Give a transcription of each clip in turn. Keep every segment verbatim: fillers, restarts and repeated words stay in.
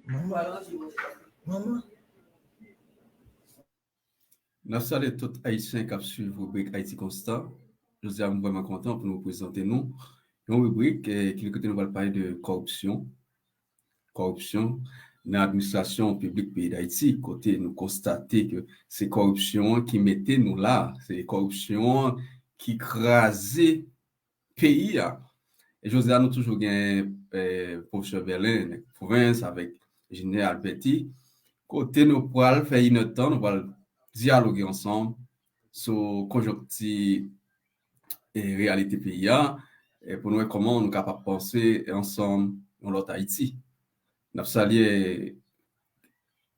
Manman. Manman. N ap salye tout Ayisyen k ap swiv ribrik Ayiti Konstan. Jodi a, m vrèman kontan pou nou prezante nou yon ribrik, eh, ki kote nou pral pale de kòripsyon. Kòripsyon nan administrasyon piblik peyi Dayiti, kote nou konstate ke se kòripsyon an ki mete nou la, se kòripsyon an ki kraze peyi a. E jodi a, nou toujou gen, eh, pwofesè Bèlen, Nèg Pwovens, avèk Enjenyè Alberti, kote nou pral fè inèdtan, nou pral dyaloge ansanm sou konjonkti e reyalite peyi a, e pou nou wè kòman nou kapab panse ansanm yon lòt Ayiti. N ap salye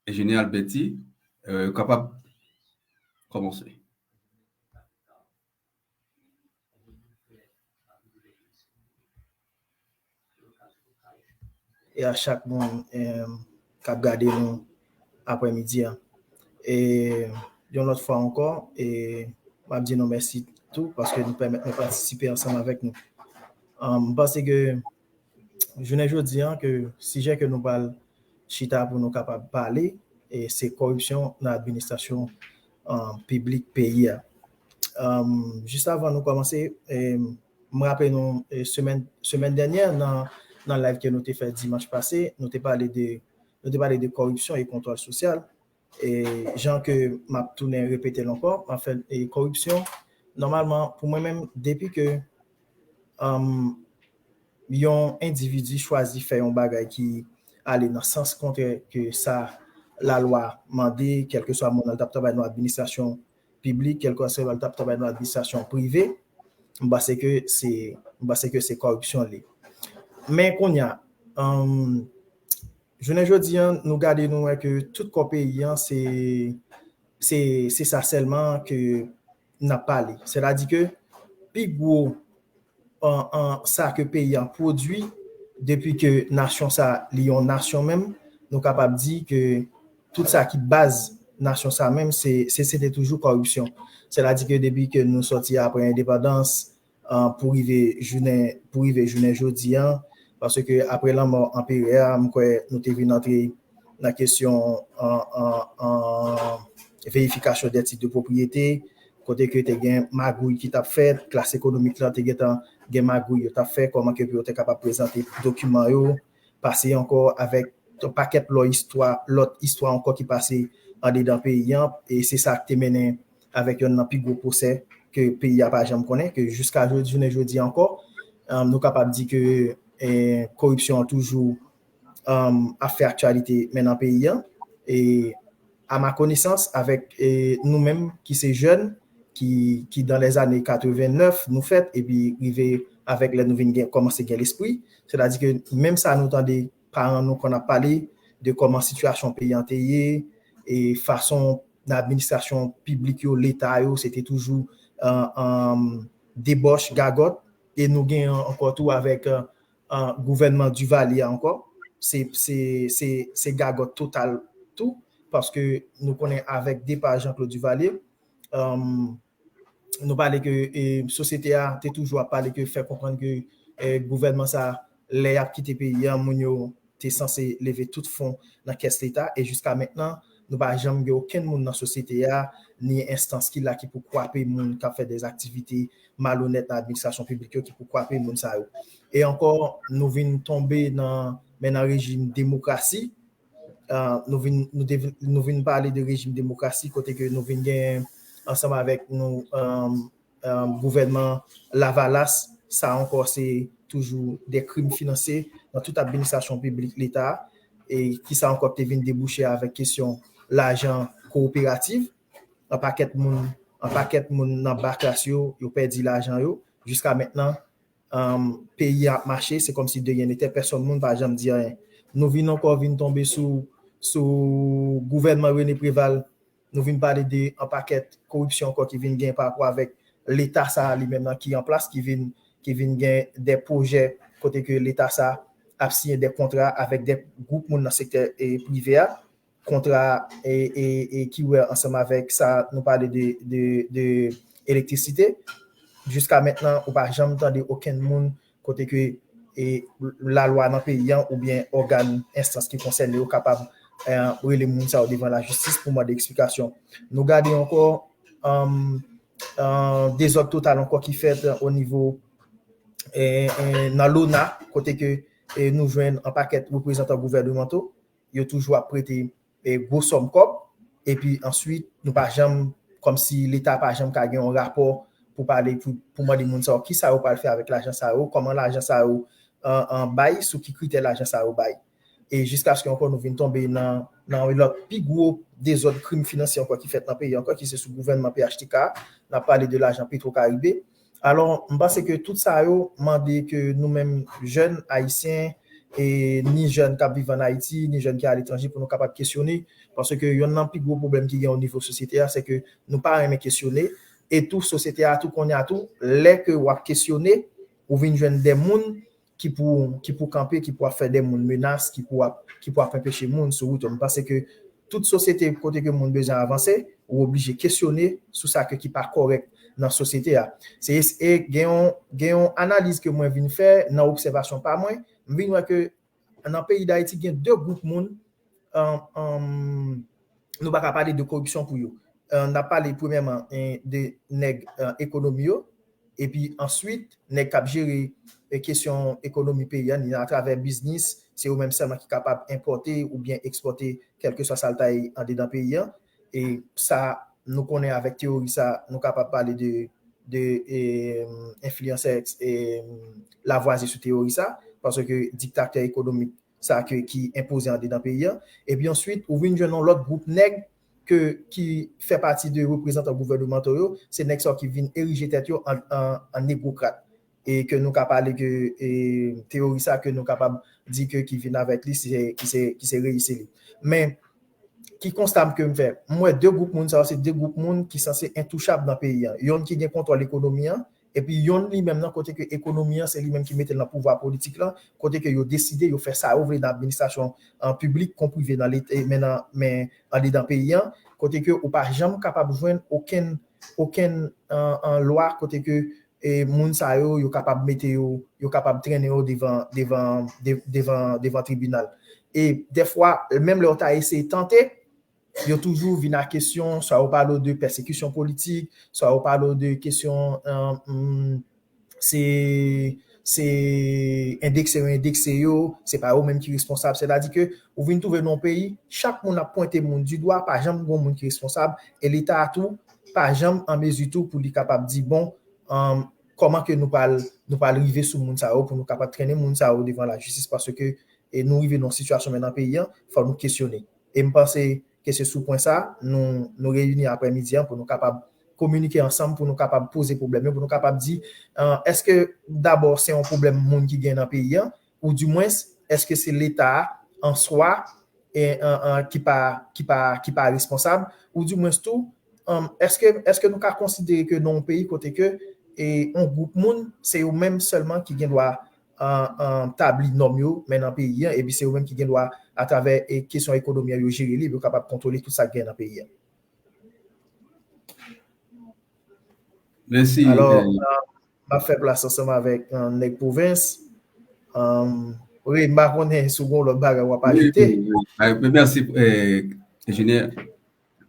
Enjenyè Alberti, eh, kapab kòmanse. E a chak moun, em, k ap gade nou aprèmidi a. E yon lòt fwa ankò, e m ap di nou mèsi tou paske nou pèmèt nou patisipe ansanm avèk nou. Em, m panse ke jounen jodi a, ke sijè ke nou pral chita pou nou kapab pale, e se kòripsyon nan administrasyon, em, piblik peyi a. Em, jis avan nou kòmanse, em, m raple nou, e, semèn, semèn dènyè, nan, nan live ke nou te fè dimanch pase, nou te pale de, nou te pale de kòripsyon e kontwòl sosyal. E jan ke m ap tounen repete l ankò, anfen, e kòripsyon, nòmalman, pou mwen menm, depi ke, em, yon endividi chwazi fè yon bagay ki ale nan sans kontrè ke sa lalwa mande, kèlkeswa moun nan l t ap travay nan administrasyon piblik, kèlkeswa l t ap travay nan administrasyon prive, m panse ke se, m panse ke se kòripsyon li. Men kounye a, em, jounen jodi a, nou gade nou wè ke tout kò peyi a, se, se, se sa sèlman ke n ap pale. Sètadi ke pi gwo, an, an, sa ke peyi a pwodui, depi ke nasyon sa, li yon nasyon menm, nou kapab di ke tout sa ki baz nasyon sa menm, se, se, se te toujou kòripsyon. Sètadi ke depi ke nou sòti apre endepandans, an, pou rive jounen, pou rive jounen jodi a, paske apre lanmò anperè a, m kwè nou te vin antre nan kesyon, an, an, an, verifikasyon dè tit de pwopriyete, kote ke te gen magouy ki t ap fèt, klas ekonomik lan te gentan gen magouy yo t ap fè, kòman ke pou yo te kapab prezante dokiman yo, pase ankò avèk yon pakèt lòt istwa, lòt istwa ankò ki pase andedan peyi a, e se sa k te mennen avèk yonn nan pi gwo pwosè ke peyi a pa janm konnen, ke jiska jodi, jounen jodi a ankò, em, nou kapab di ke, eh, kòripsyon an toujou, em, ap fè aktyalite men nan peyi a. E a ma konesans, avèk, eh, nou menm ki se jèn, ki, ki dan lèzane katrevennèf nou fèt, epi rive avèk lè nou vin gen, kòmanse gen lespri, sètadi ke menm sa nou tande paran nou konn ap pale de kòman sitiyasyon peyi an te ye, e fason nan administrasyon piblik yo, leta yo, se te toujou, an, an, debòch, gagòt, e nou gen ankò tou avèk, an, an, gouvènman Duvalier a ankò, se, se, se, se gagòt total tou, paske nou konnen avèk depa Jean Claude Duvalier, an, nou pale ke, e, sosyete a te toujou ap pale ke, fè konprann ke, e, gouvènman sa, lè y ap kite peyi a, moun yo te sanse leve tout fon nan kès leta, e jiska mentnan, nou pa janm gen okenn moun nan sosyete a, ni enstans ki la ki pou kwape moun k ap fè dèzaktivite malonèt nan administrasyon piblik yo, ki pou kwape moun sa yo. E ankò, nou vin tonbe nan, men nan rejim demokrasi, ah, nou vin, nou te vin, nou vin pale de rejim demokrasi, kote ke nou vin gen ansanm avèk nou, ah, ah, gouvènman Lavalas, sa ankò se toujou de krim finansye nan tout administrasyon piblik leta a, e ki sa ankò te vin debouche avèk kesyon lajan kooperativ. An pakèt moun, an pakèt moun nan ba klas yo, yo pèdi lajan yo. Jiska mentnan, um, peyi a ap mache, se kòmsi de rien n'était, pèsonn moun pa janm di anyen. Nou vin ankò vin tonbe sou, sou gouvènman René Préval, nou vin pale de an pakèt koripsyon ankò ki vin gen pa rapò avèk leta sa a li menm nan ki an plas, ki vin, ki vin gen de pwojè kote ke leta sa a ap siyen de kontra avèk de gwoup moun nan sektè, e, prive a, kontra, e, e, e ki wè ansanm avèk sa nou pale de, de, de elektrisite. Jiska mentnan, ou pa janm tande okenn moun kote ke, e, lalwa nan peyi an oubyen ògàn, enstans ki konsène yo kapab, eh, rele moun sa yo devan lajistis pou mande eksplikasyon. Nou gade ankò, um, uh, dezòd total ankò ki fèt o nivo, eh, eh, nan lona, kote ke, eh, nou jwenn an pakèt reprezantan gouvènemanto, yo toujou ap prete, eh, gwo sòm kòb, epi answit, nou pa janm, kòmsi Leta pa janm ka gen yon rapò pou pale, pou, pou mande moun sa yo, kisa yo pral fè avèk lajan sa yo, kòman lajan sa yo, an, an bay, sou ki kritè lajan sa yo bay. E jiskaske ankò nou vin tonbe nan, nan yon lòt pi gwo dezòd krim finansye ankò ki fèt nan peyi ankò, ki se sou gouvènman P H T K, n ap pale de lajan Petro Caribe. Alò, m panse ke tout sa yo mande ke nou menm jèn ayisyen, e ni jèn k ap viv ann Ayiti, ni jèn ki aletranje, pou nou kapab kesyone, paske yonn nan pi gwo pwoblèm ki gen o nivo sosyete a, se ke nou pa renmen kesyone, e tou sosyete a tou konnen a tou, lè ke w ap kesyone, ou vin jwenn de moun ki pou, ki pou kanpe, ki pou ap fè de moun menas, ki pou ap, ki pou ap anpeche moun sou wout yo. M panse ke tout sosyete kote ke moun bezwen avanse, ou oblije kesyone sou sa ke ki pa kòrèk nan sosyete a. Se, e gen yon, gen yon analiz ke mwen vin fè nan obsèvasyon pa mwen, m vin wè ke nan peyi Dayiti gen de gwoup moun, um, um, nou pa ka pale de koripsyon pou yo. Uh, n ap pale premyèman, eh, de nèg, uh, ekonomi yo, epi answit, nèg k ap jere, eh, kesyon ekonomi peyi a, ni atravè biznis, se yo menm sèlman ki kapab enpòte oubyen ekspòte kèlkeswa sa l ta ye andedan peyi a. E sa, nou konnen avèk teyori sa, nou kapab pale de, de, eh, enfliyansè, eh, lavwazi sou teyori sa, paske diktatè ekonomik sa ke, ki enpoze andedan peyi a. Epi answit, ou vin jwenn yon lòt gwoup nèg ke, ki fè pati de reprezantan gouvènemanto yo, se nèg sa yo ki vin erije tèt yo an, an, an negwokrat. E ke nou ka pale ke, e, teyori sa ke nou kapab di ke ki vin avèk li, se, ki se, ki se reyisi li. Men, ki konsta m ke m fè? M wè de gwoup moun sa yo, se de gwoup moun ki sanse entouchab nan peyi a. Yonn ki gen kontwòl ekonomi an, epi yonn li menm nan kote ke ekonomi an, se li menm ki mete l nan pouvwa politik lan, kote ke yo deside, yo fè sa yo vle nan administrasyon, an piblik, kon prive nan Leta, men nan, men andedan peyi an, kote ke ou pa janm kapab jwenn okenn, okenn, an, an lwa, kote ke, e, moun sa yo, yo kapab mete yo, yo kapab trennen yo devan, devan, de-, devan, devan tribinal. E dèfwa, menm lè yo ta eseye tante, yo toujou vin a kesyon, swa yo pale w de pèsekisyon politik, swa yo pale w de kesyon, eh, hmm, se, se endekse yo endekse yo, se pa yo menm ki responsab. Sètadi ke ou vin twouve nan yon peyi, chak moun ap pwente moun di dwa, pa janm gen yon moun ki responsab, e Leta a tou pa janm an mezi tou pou li kapab di, bon, eh, kòman ke nou pral, nou pral rive sou moun sa yo, pou nou kapab trennen moun sa yo devan lajistis, paske, e, nou rive nan yon sitiyasyon menm nan peyi an, fò nou kesyone. E m panse ke se sou pwen sa, nou, nou reyini aprèmidi an pou nou kapab kominike ansanm, pou nou kapab poze pwoblèm yo, pou nou kapab di, eh, èske dabò se yon pwoblèm moun ki gen nan peyi an, ou dimwens, èske se Leta a an swa, e, eh, eh, ki pa, ki pa, ki pa responsab, ou dimwens tou, eh, èske, èske nou ka konsidere ke nan yon peyi kote ke, e, yon gwoup moun, se yo menm sèlman ki gen dwa, eh, eh, tabli nòm yo, men nan peyi an, epi se yo menm ki gen dwa, atravè, e, kesyon ekonomi an, yo jere li, yo kapab kontwole tout sa k gen nan peyi an? Mèsi. Alò, eh, eh, m ap fè plas ansanm avèk, eh, nèg pwovens. Eh, wi, m pa konnen si w gen lòt bagay w ap ajoute. Wi, wi, wi. Ah, men mèsi, eh, enjenyè,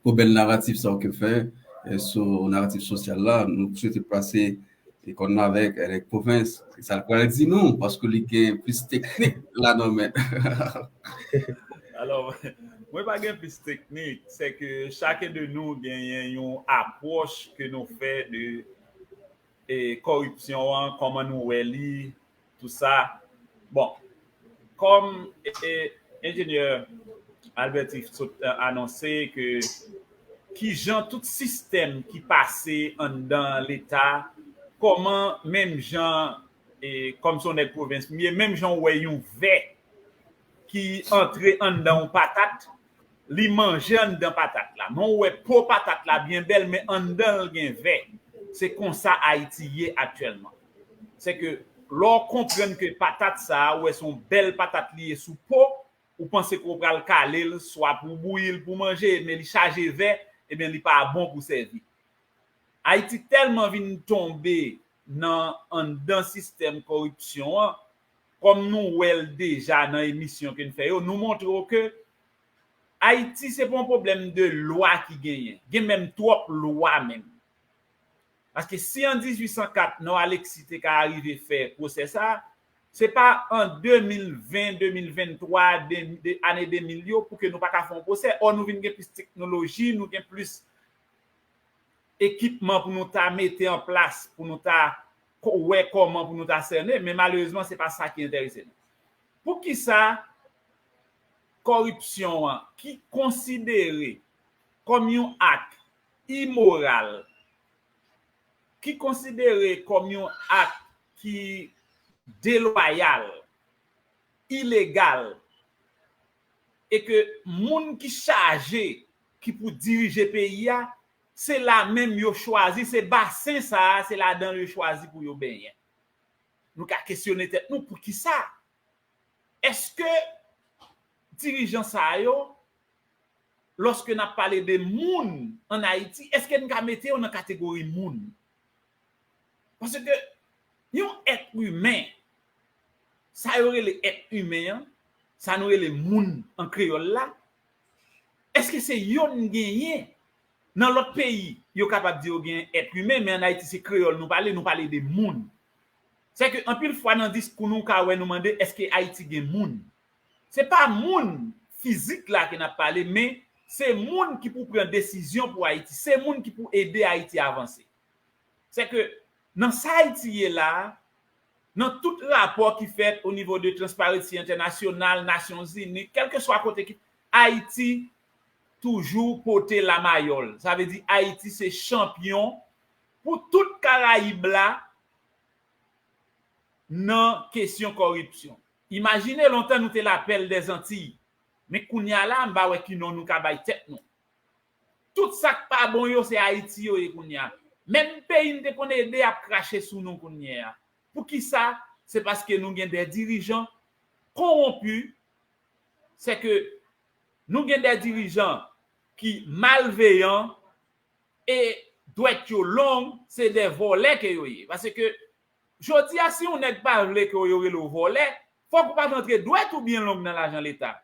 pou bèl naratif sa w ke fè, eh, sou naratif sosyal la. Nou swete pase e konn avèk, eh, nèg pwovens. Sa l pral di nou, paske li gen plis teknik ladan men. Alò, mwen pa gen plis teknik, se ke chak de nou genyen yon apwòch ke nou fè de, e, kòripsyon an, kòman nou wè li, tou sa. Bon, kòm, e, enjenyè Alberti sot, e, anonse ke kijan tout sistèm ki pase anndan Leta, kòman menm jan, e, kòm se yon nèg pwovens m ye, menm jan w wè yon vè ki antre anndan yon patat, li manje anndan patat la. Men w wè po patat la byen bèl, men anndan l gen vè. Se konsa Ayiti ye aktyèlman. Se ke lè w konprann ke patat sa a, w wè se yon bèl patat li ye sou po, ou panse ke w pral kale l, swa pou w bouyi l pou w manje, men li chaje vè, ebyen li pa bon pou sèvi. Ayiti tèlman vin tonbe nan anndan sistèm kòripsyon an, kòm nou wè l deja nan emisyon ke n fè yo, nou montre w ke Ayiti se pa yon pwoblèm de lwa ki genyen. Gen menm twòp lwa menm. Paske si an dizuit san kat, Non Alexis te ka arive fè pwosè sa, se pa an de mil ven, de mil venntwa, de, de, ane de mil yo, pou ke nou pa ka fè yon pwosè. Ò, nou vin gen plis teknoloji, nou gen plis ekipman pou nou ta mete an plas, pou nou ta ko-, wè kòman pou nou ta sène, men malerezman, se pa sa ki enterese nou. Poukisa kòripsyon an, ki konsidere kòm yon ak imoral, ki konsidere kòm yon ak ki delwayal, ilegal, e ke moun ki chaje, ki pou dirije peyi a, se la menm yo chwazi, se basen sa a, se ladan l yo chwazi pou yo benyen. Nou ka kesyone tèt nou, poukisa? Èske dirijan sa yo, lòske n ap pale de moun ann Ayiti, èske n ka mete yo nan kategori moun? Paske yon èt imen, sa yo rele èt imen an, sa nou rele moun an kreyòl la, èske se yo n genyen? Nan lòt peyi, yo kapab di yo gen èt imen, men ann Ayiti, se kreyòl nou pale, nou pale de moun. Se ke anpil fwa nan diskou nou, w ka wè nou mande, èske Ayiti gen moun? Se pa moun fizik la ke n ap pale, men se moun ki pou pran desizyon pou Ayiti, se moun ki pou ede Ayiti avanse. Se ke nan sa Ayiti ye la, nan tout rapò ki fèt o nivo de Transparency International, Nasyonzini, kèlkeswa kote ki, Ayiti toujou pote lamayòl. Sa vle di Ayiti se chanpyon pou tout Karayib la nan kesyon kòripsyon. Imajine lontan nou te la perle des Antilles. Men kounye a la, m pa wè ki non nou ka bay tèt nou. Tout sa k pa bon yo, se Ayiti yo ye kounye a. Menm peyi n te konn ede ap krache sou nou kounye a. Poukisa? Se paske nou gen de dirijan kowonpi, se ke nou gen de dirijan ki malveyan e dwèt yo long, se de vòlè ke yo ye. Paske jodi a, si yon nèg pa vle ke yo rele w vòlè, fòk ou pa t antre dwèt ou byen long nan lajan Leta.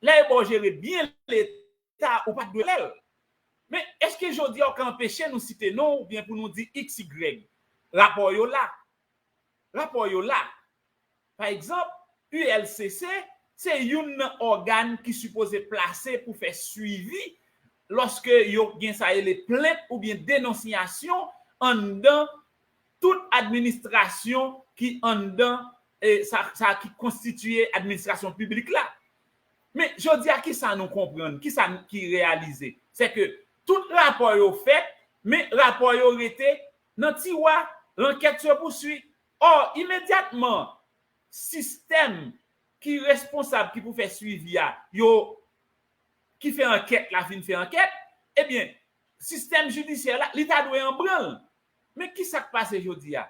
Lè yo ba w jere byen Leta, ou pa t dwe l. Men, èske jodi a w ka anpeche nou site non w oubyen pou nou di X, Y? Rapò yo la. Rapò yo la. Pa egzanp, U L C C se youn nan ògàn ki sipoze plase pou fè swivi lòske yo gen sa rele plent oubyen denonsyasyon anndan tout administrasyon ki anndan, eh, sa, sa ki konstitiye administrasyon piblik la. Men jodi a, kisa nou konprann, kisa n-, ki reyalize? Se ke tout rapò yo fèt, men rapò yo rete nan tiwa, l'enquête se poursuit. Ò, imedyatman, sistèm ki responsab, ki pou fè swivi a, yo, ki fè ankèt la, fin fè ankèt, ebyen, sistèm jidisyè la, li ta dwe an branl. Men kisa k pase jodi a?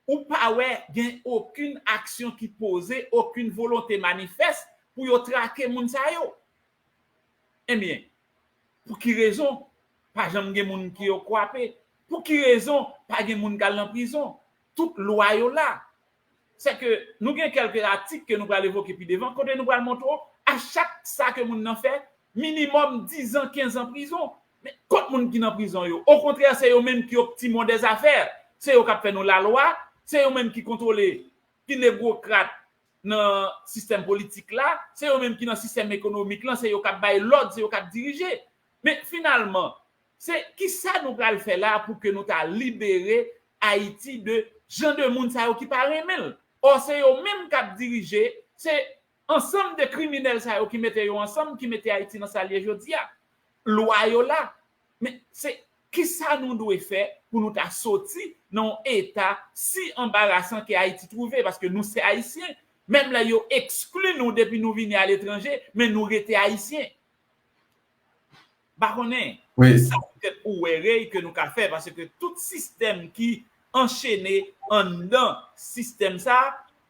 Ou pa wè gen okenn aksyon ki poze, okenn volonte manifès pou yo trake moun sa yo. Ebyen, pou ki rezon pa janm gen moun ki yo kwape? Pou ki rezon pa gen moun k al nan prizon? Tout lwa yo la. Se ke nou gen kèlke atik ke nou pral evoke pi devan, kote nou pral montre w, a chak sa ke moun nan fè, minimòm diz an, kenz an prizon. Men kot moun ki nan prizon yo? Okontrè, se yo menm ki optimon dè zafè. Se yo k ap fè nou lalwa, se yo menm ki kontwole, ki negwokrat nan sistèm politik la, se yo menm ki nan sistèm ekonomik lan, se yo k ap bay lòd, se yo k ap dirije. Men finalman, se kisa nou pral fè la pou ke nou ta libere Ayiti de jan de moun sa yo ki pa renmen l? Ò, se yo menm k ap dirije, se ansanm de kriminèl sa yo ki mete yo ansanm, ki mete Ayiti nan sa l ye jodi a. Lwa yo la. Men se kisa nou dwe fè pou nou ta soti nan yon eta si anbarasan ke Ayiti twouve, paske nou se Ayisyen. Menm lè yo ekskli nou depi nou vini aletranje, men nou rete Ayisyen. M pa konnen, wi, sa poutèt ou wè rèy ke nou ka fè, paske tout sistèm ki anchene anndan sistèm sa,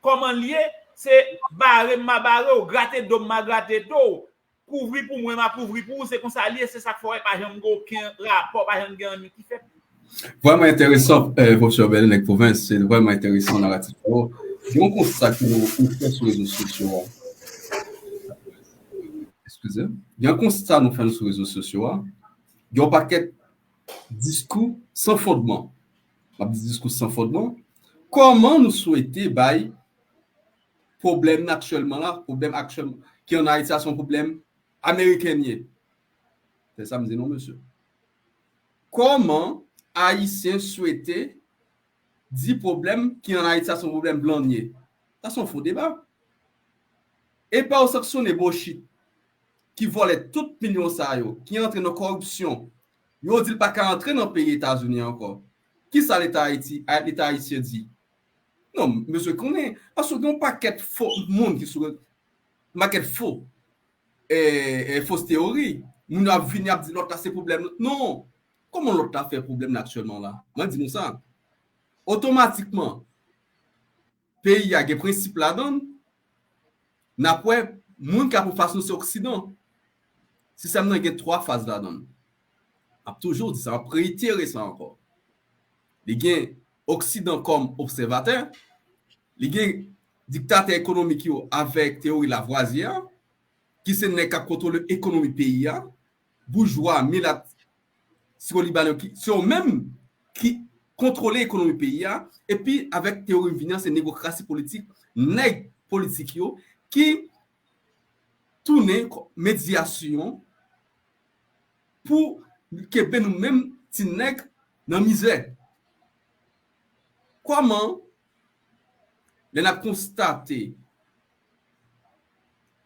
kòman l ye, se bare m, m a bare w, grate do m, m a grate do w, kouvri pou mwen, m a kouvri pou ou, se konsa l ye, se sa k fè w wè pa janm gen okenn rapò, pa janm gen anyen ki fèt. Vrèman enteresan, eh, pwofesè Bèlen, nèg pwovens, se vrèman enteresan naratif sa yo. Gen yon konsta ke nou, nou fè sou rezo sosyo a. Eskize. Gen yon konsta nou fè sou rezo sosyo a. Gen yon pakèt diskou san fondman. M ap di diskou san fondman. Kòman nou swete bay pwoblèm aktyèlman la, pwoblèm aktyèl ki ann Ayiti a, se yon pwoblèm ameriken l ye? Se sa m di non, mesye. Kòman Ayisyen swete di pwoblèm ki ann Ayiti a se yon pwoblèm blan l ye? Sa se yon fo deba. Epa yo sanksyone Bochit ki vòlè tout milyon sa yo, ki antre nan kòripsyon. Yo di l pa ka antre nan peyi Etazini ankò. Kisa Leta Ayiti, Leta ayisyen di? Non, mesye konnen, paske gen yon pakèt fo moun ki sou, yon pakèt fo, e, e, fos teyori. Moun yo ap vini, ap di lòt la se pwoblèm. Non. Kòman lòt la fè pwoblèm la aktyèlman la? Mwen di nou sa. Otomatikman, peyi a gen prensip ladan l. N ap wè, moun k ap anfas nou se Oksidan. Sistèm nan gen twa faz ladan l. M ap toujou di sa, m ap reitere sa ankò. Li gen Oksidan kòm obsèvatè, li gen diktatè ekonomik yo avèk teyori Lavwazye a, ki se nèg k ap kontwole ekonomi peyi a, boujwa, milat, sirolibanyen ki, se yo menm ki kontwole ekonomi peyi a, epi avèk teyori m vini an, se negokrasi politik, nèg politik yo ki tounen kò-, medyasyon pou kenbe nou menm ti nèg nan mizè. Kòman, lè n ap konstate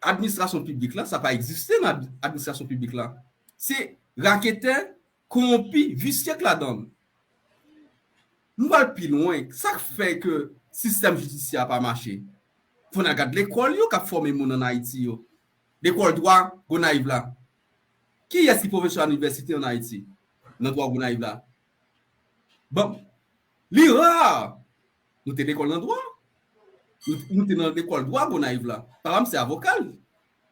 administrasyon piblik la, sa pa egziste nan ad-, administrasyon piblik la. Se raketè, kowonpi, visye k ladan l. Nou pral pi lwen. Sa k fè ke sistèm jidisyè a pa mache? Fò n al gad lekòl yo k ap fòme moun ann Ayiti yo. Lekòl dwa Gonayiv la. Kiyès ki pwofesè anivèsite ann Ayiti? Nan dwa Gonayiv la. Bon, li ra. Nou te lekòl nan dwa. Nou, nou te nan lekòl dwa Gonayiv la. Papa m se avoka l.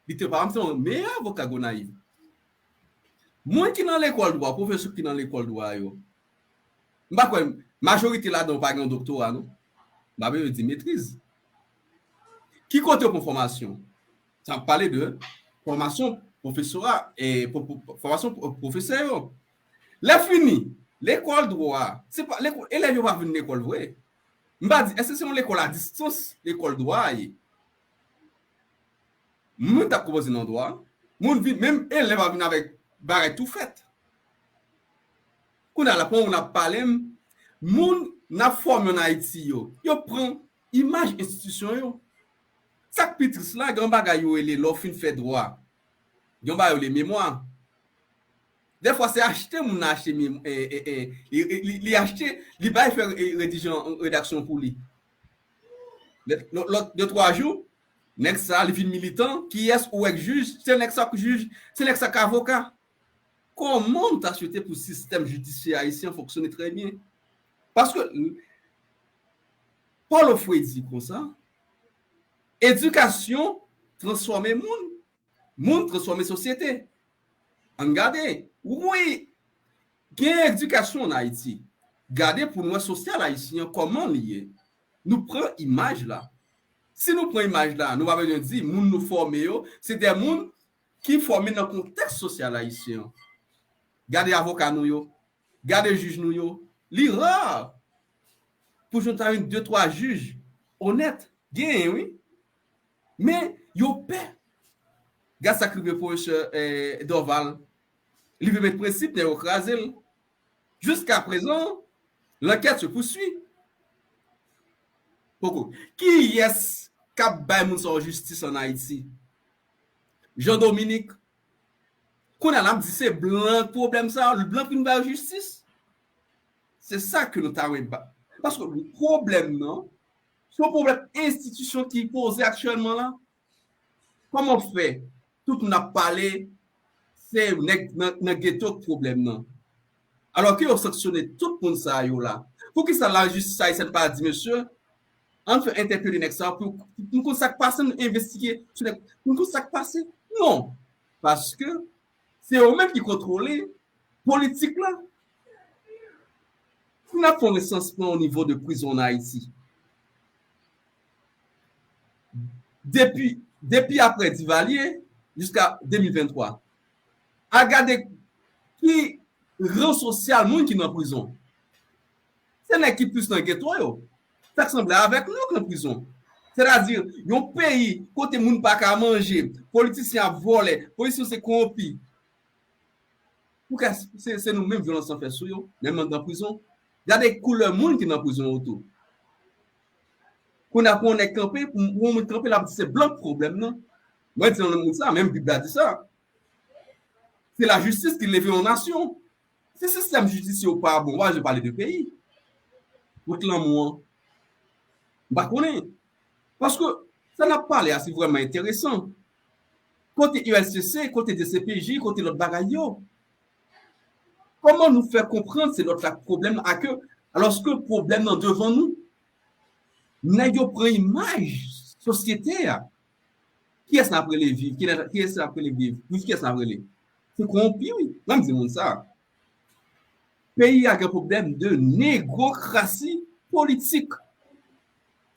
Li te, papa m se yon meyè avoka Gonayiv. Moun ki nan lekòl dwa, pwofesè ki nan lekòl dwa yo, m pa kwè majorite ladan yo pa gen yon doktora, non. M pa bezwen di metriz. Ki kote yo pran fòmasyon? Sa ap pale de fòmasyon pwofesora, e, pwo-, pwo-, fòmasyon pwo-, pwofesè yo. Lè fini, lekòl dwa, se pa, lekòl, elèv yo pa vin lekòl vre. M pa di, èske se yon lekòl a distans, lekòl dwa a ye? Moun t ap konpoze nan dwa, moun vin, menm elèv ap vin avèk bagay tou fèt. Kounye a la, pandan n ap pale m, moun n ap fòme ann Ayiti yo, yo pran imaj enstitisyon yo. Sa k pi tris la, gen yon bagay yo rele lè w fin fè dwa. Gen yon bagay yo rele memwa. Dèfwa, se achte moun nan achte mem-, e, e, e, li, li, li achte, li bay fè, e, redije yon redaksyon pou li. Lè, lòt, lòt de twa jou, nèg sa, li vin militan, kiyès ou wè k jij, se nèg sa k jij, se nèg sa k avoka. Kòman nou ta swete pou sistèm jidisyè ayisyen an fonksyone trè byen? Paske, Paulo Freire di konsa, edikasyon transfòme moun, moun transfòme sosyete. Ann gade, wi, gen edikasyon ann Ayiti. Gade pou n wè sosyal ayisyen an kòman li ye. Nou pran imaj la. Si nou pran imaj la, nou pa bezwen di moun nou fòme yo, se de moun ki fòme nan kontèks sosyal ayisyen an. Gade avoka nou yo, gade jij nou yo. Li ra pou jwenn ta yon de twa jij onèt. Genyen, wi. Men, yo pè. Gad sa k rive pwofesè, eh, Dorval. Li vle met prensip, nèg yo kraze l. Jiskaprezan, lankèt se pousui. Poko. Kiyès k ap bay moun sa yo jistis ann Ayiti? Jean Dominique. Kounye a, n ap di se blan k pwoblèm sa, blan k vin ba yo jistis. Se sa ke nou ta renmen ba. Paske pwoblèm nan, se yon pwoblèm enstitisyon ki poze aktyèlman la. Kòman fè tout moun ap pale, se nèg nan, nan geto k pwoblèm nan? Alò ke yo sanksyone tout moun sa yo la. Poukisa lajistis ayisyèn pa di, mesye, ann fè entèpele nèg sa pou, pou nou konn sa k pase, nou envestige sou nèg, pou nou konn sa k pase? Non. Paske se yo menm ki kontwole politik la. Si n ap fè yon resansman o nivo de prizon ann Ayiti, depi, depi apre Divalye jiska de mil venntwa. Al gade ki ran sosyal moun ki nan prizon. Se nèg ki plis nan geto yo. Fèk sanble avèk nou k nan prizon. Sètadi, yon peyi kote moun pa ka manje, politisyen ap vòlè, politisyen se kowonpi. Poukè se, se nou menm vyolans lan fè sou yo, menm anndan prizon? Gade koulè moun ki nan prizon yo tou. Kounye a pou yon nèg kanpe, pou yon moun kanpe, l ap di se blan k pwoblèm nan. Mwen di nan moun sa, menm Bib la di sa. Se lajistis ki leve yon nasyon. Si sistèm jidisye w pa bon, w pa janm pale de peyi. Kot lanmou an? M pa konnen. Paske sa n ap pale a, se vrèman enteresan. Kote U L C C, kote D C P J, kote lòt bagay yo? Kòman nou fè konprann se lòt la k pwoblèm la ke, alòske pwoblèm nan devan nou? Nèg yo pran imaj sosyete a. Kiyès n ap rele viv? Kiyès, kiyès n ap rele viv? Viv kiyès n ap rele? Se kowonpi, wi. Mwen, m di moun sa. Peyi a gen pwoblèm de negokrasi politik.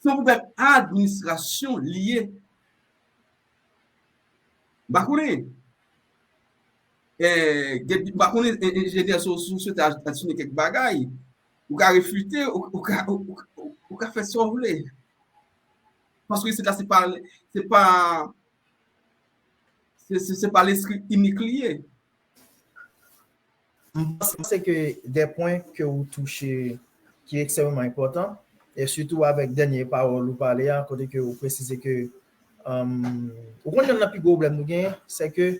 Se yon pwoblèm administrasyon li ye. M pa konnen. Eh, gen, m pa konnen, eh, enjenyè, si w, si w swete ad-, adisyone kèk bagay, ou ka refite, ou, ou ka, ou, ou, ou ka fè sa w vle. Paske isit la, se pa, se pa, se, se, se pa lespri inik li ye. M panse ke de pwen ke ou touche ki ekstrèmeman enpòtan, e sitou avèk dènye pawòl ou pale a, kote ke ou presize ke, um, ou konn youn nan pi gwo pwoblèm nou genyen, se ke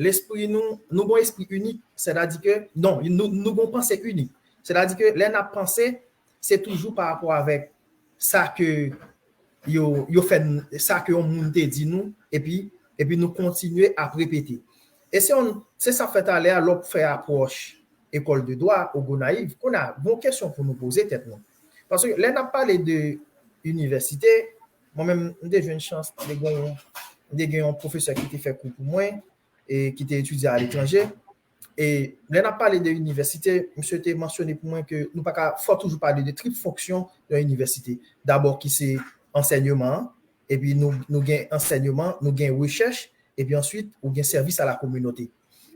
lespri nou, nou gon espri inik, sètadi ke, non, nou, nou gon panse inik. Sètadi ke lè n ap panse, se toujou pa rapò avèk sa ke yo, yo fè n, sa ke yon moun te di nou, epi, epi nou kontinye ap repete. E se yon, se sa fè talè a, lè w fè apwòch ekòl de dwa, o Gonayiv, kounye a, gon kesyon pou nou poze tèt nou. Paske lè n ap pale de inivèsite, mwen menm, m te jwenn chans, m te gen, m te gen yon pwofesè ki te fè kou pou mwen, e ki te etidye aletranje. E lè n ap pale de inivèsite, misye te mansyone pou mwen ke nou pa ka, fò toujou pale de trip fonksyon yon inivèsite. Dabò ki se ansèyman an, epi nou, nou gen ansèyman, nou gen rechèch, epi answit, ou gen sèvis a la kominote.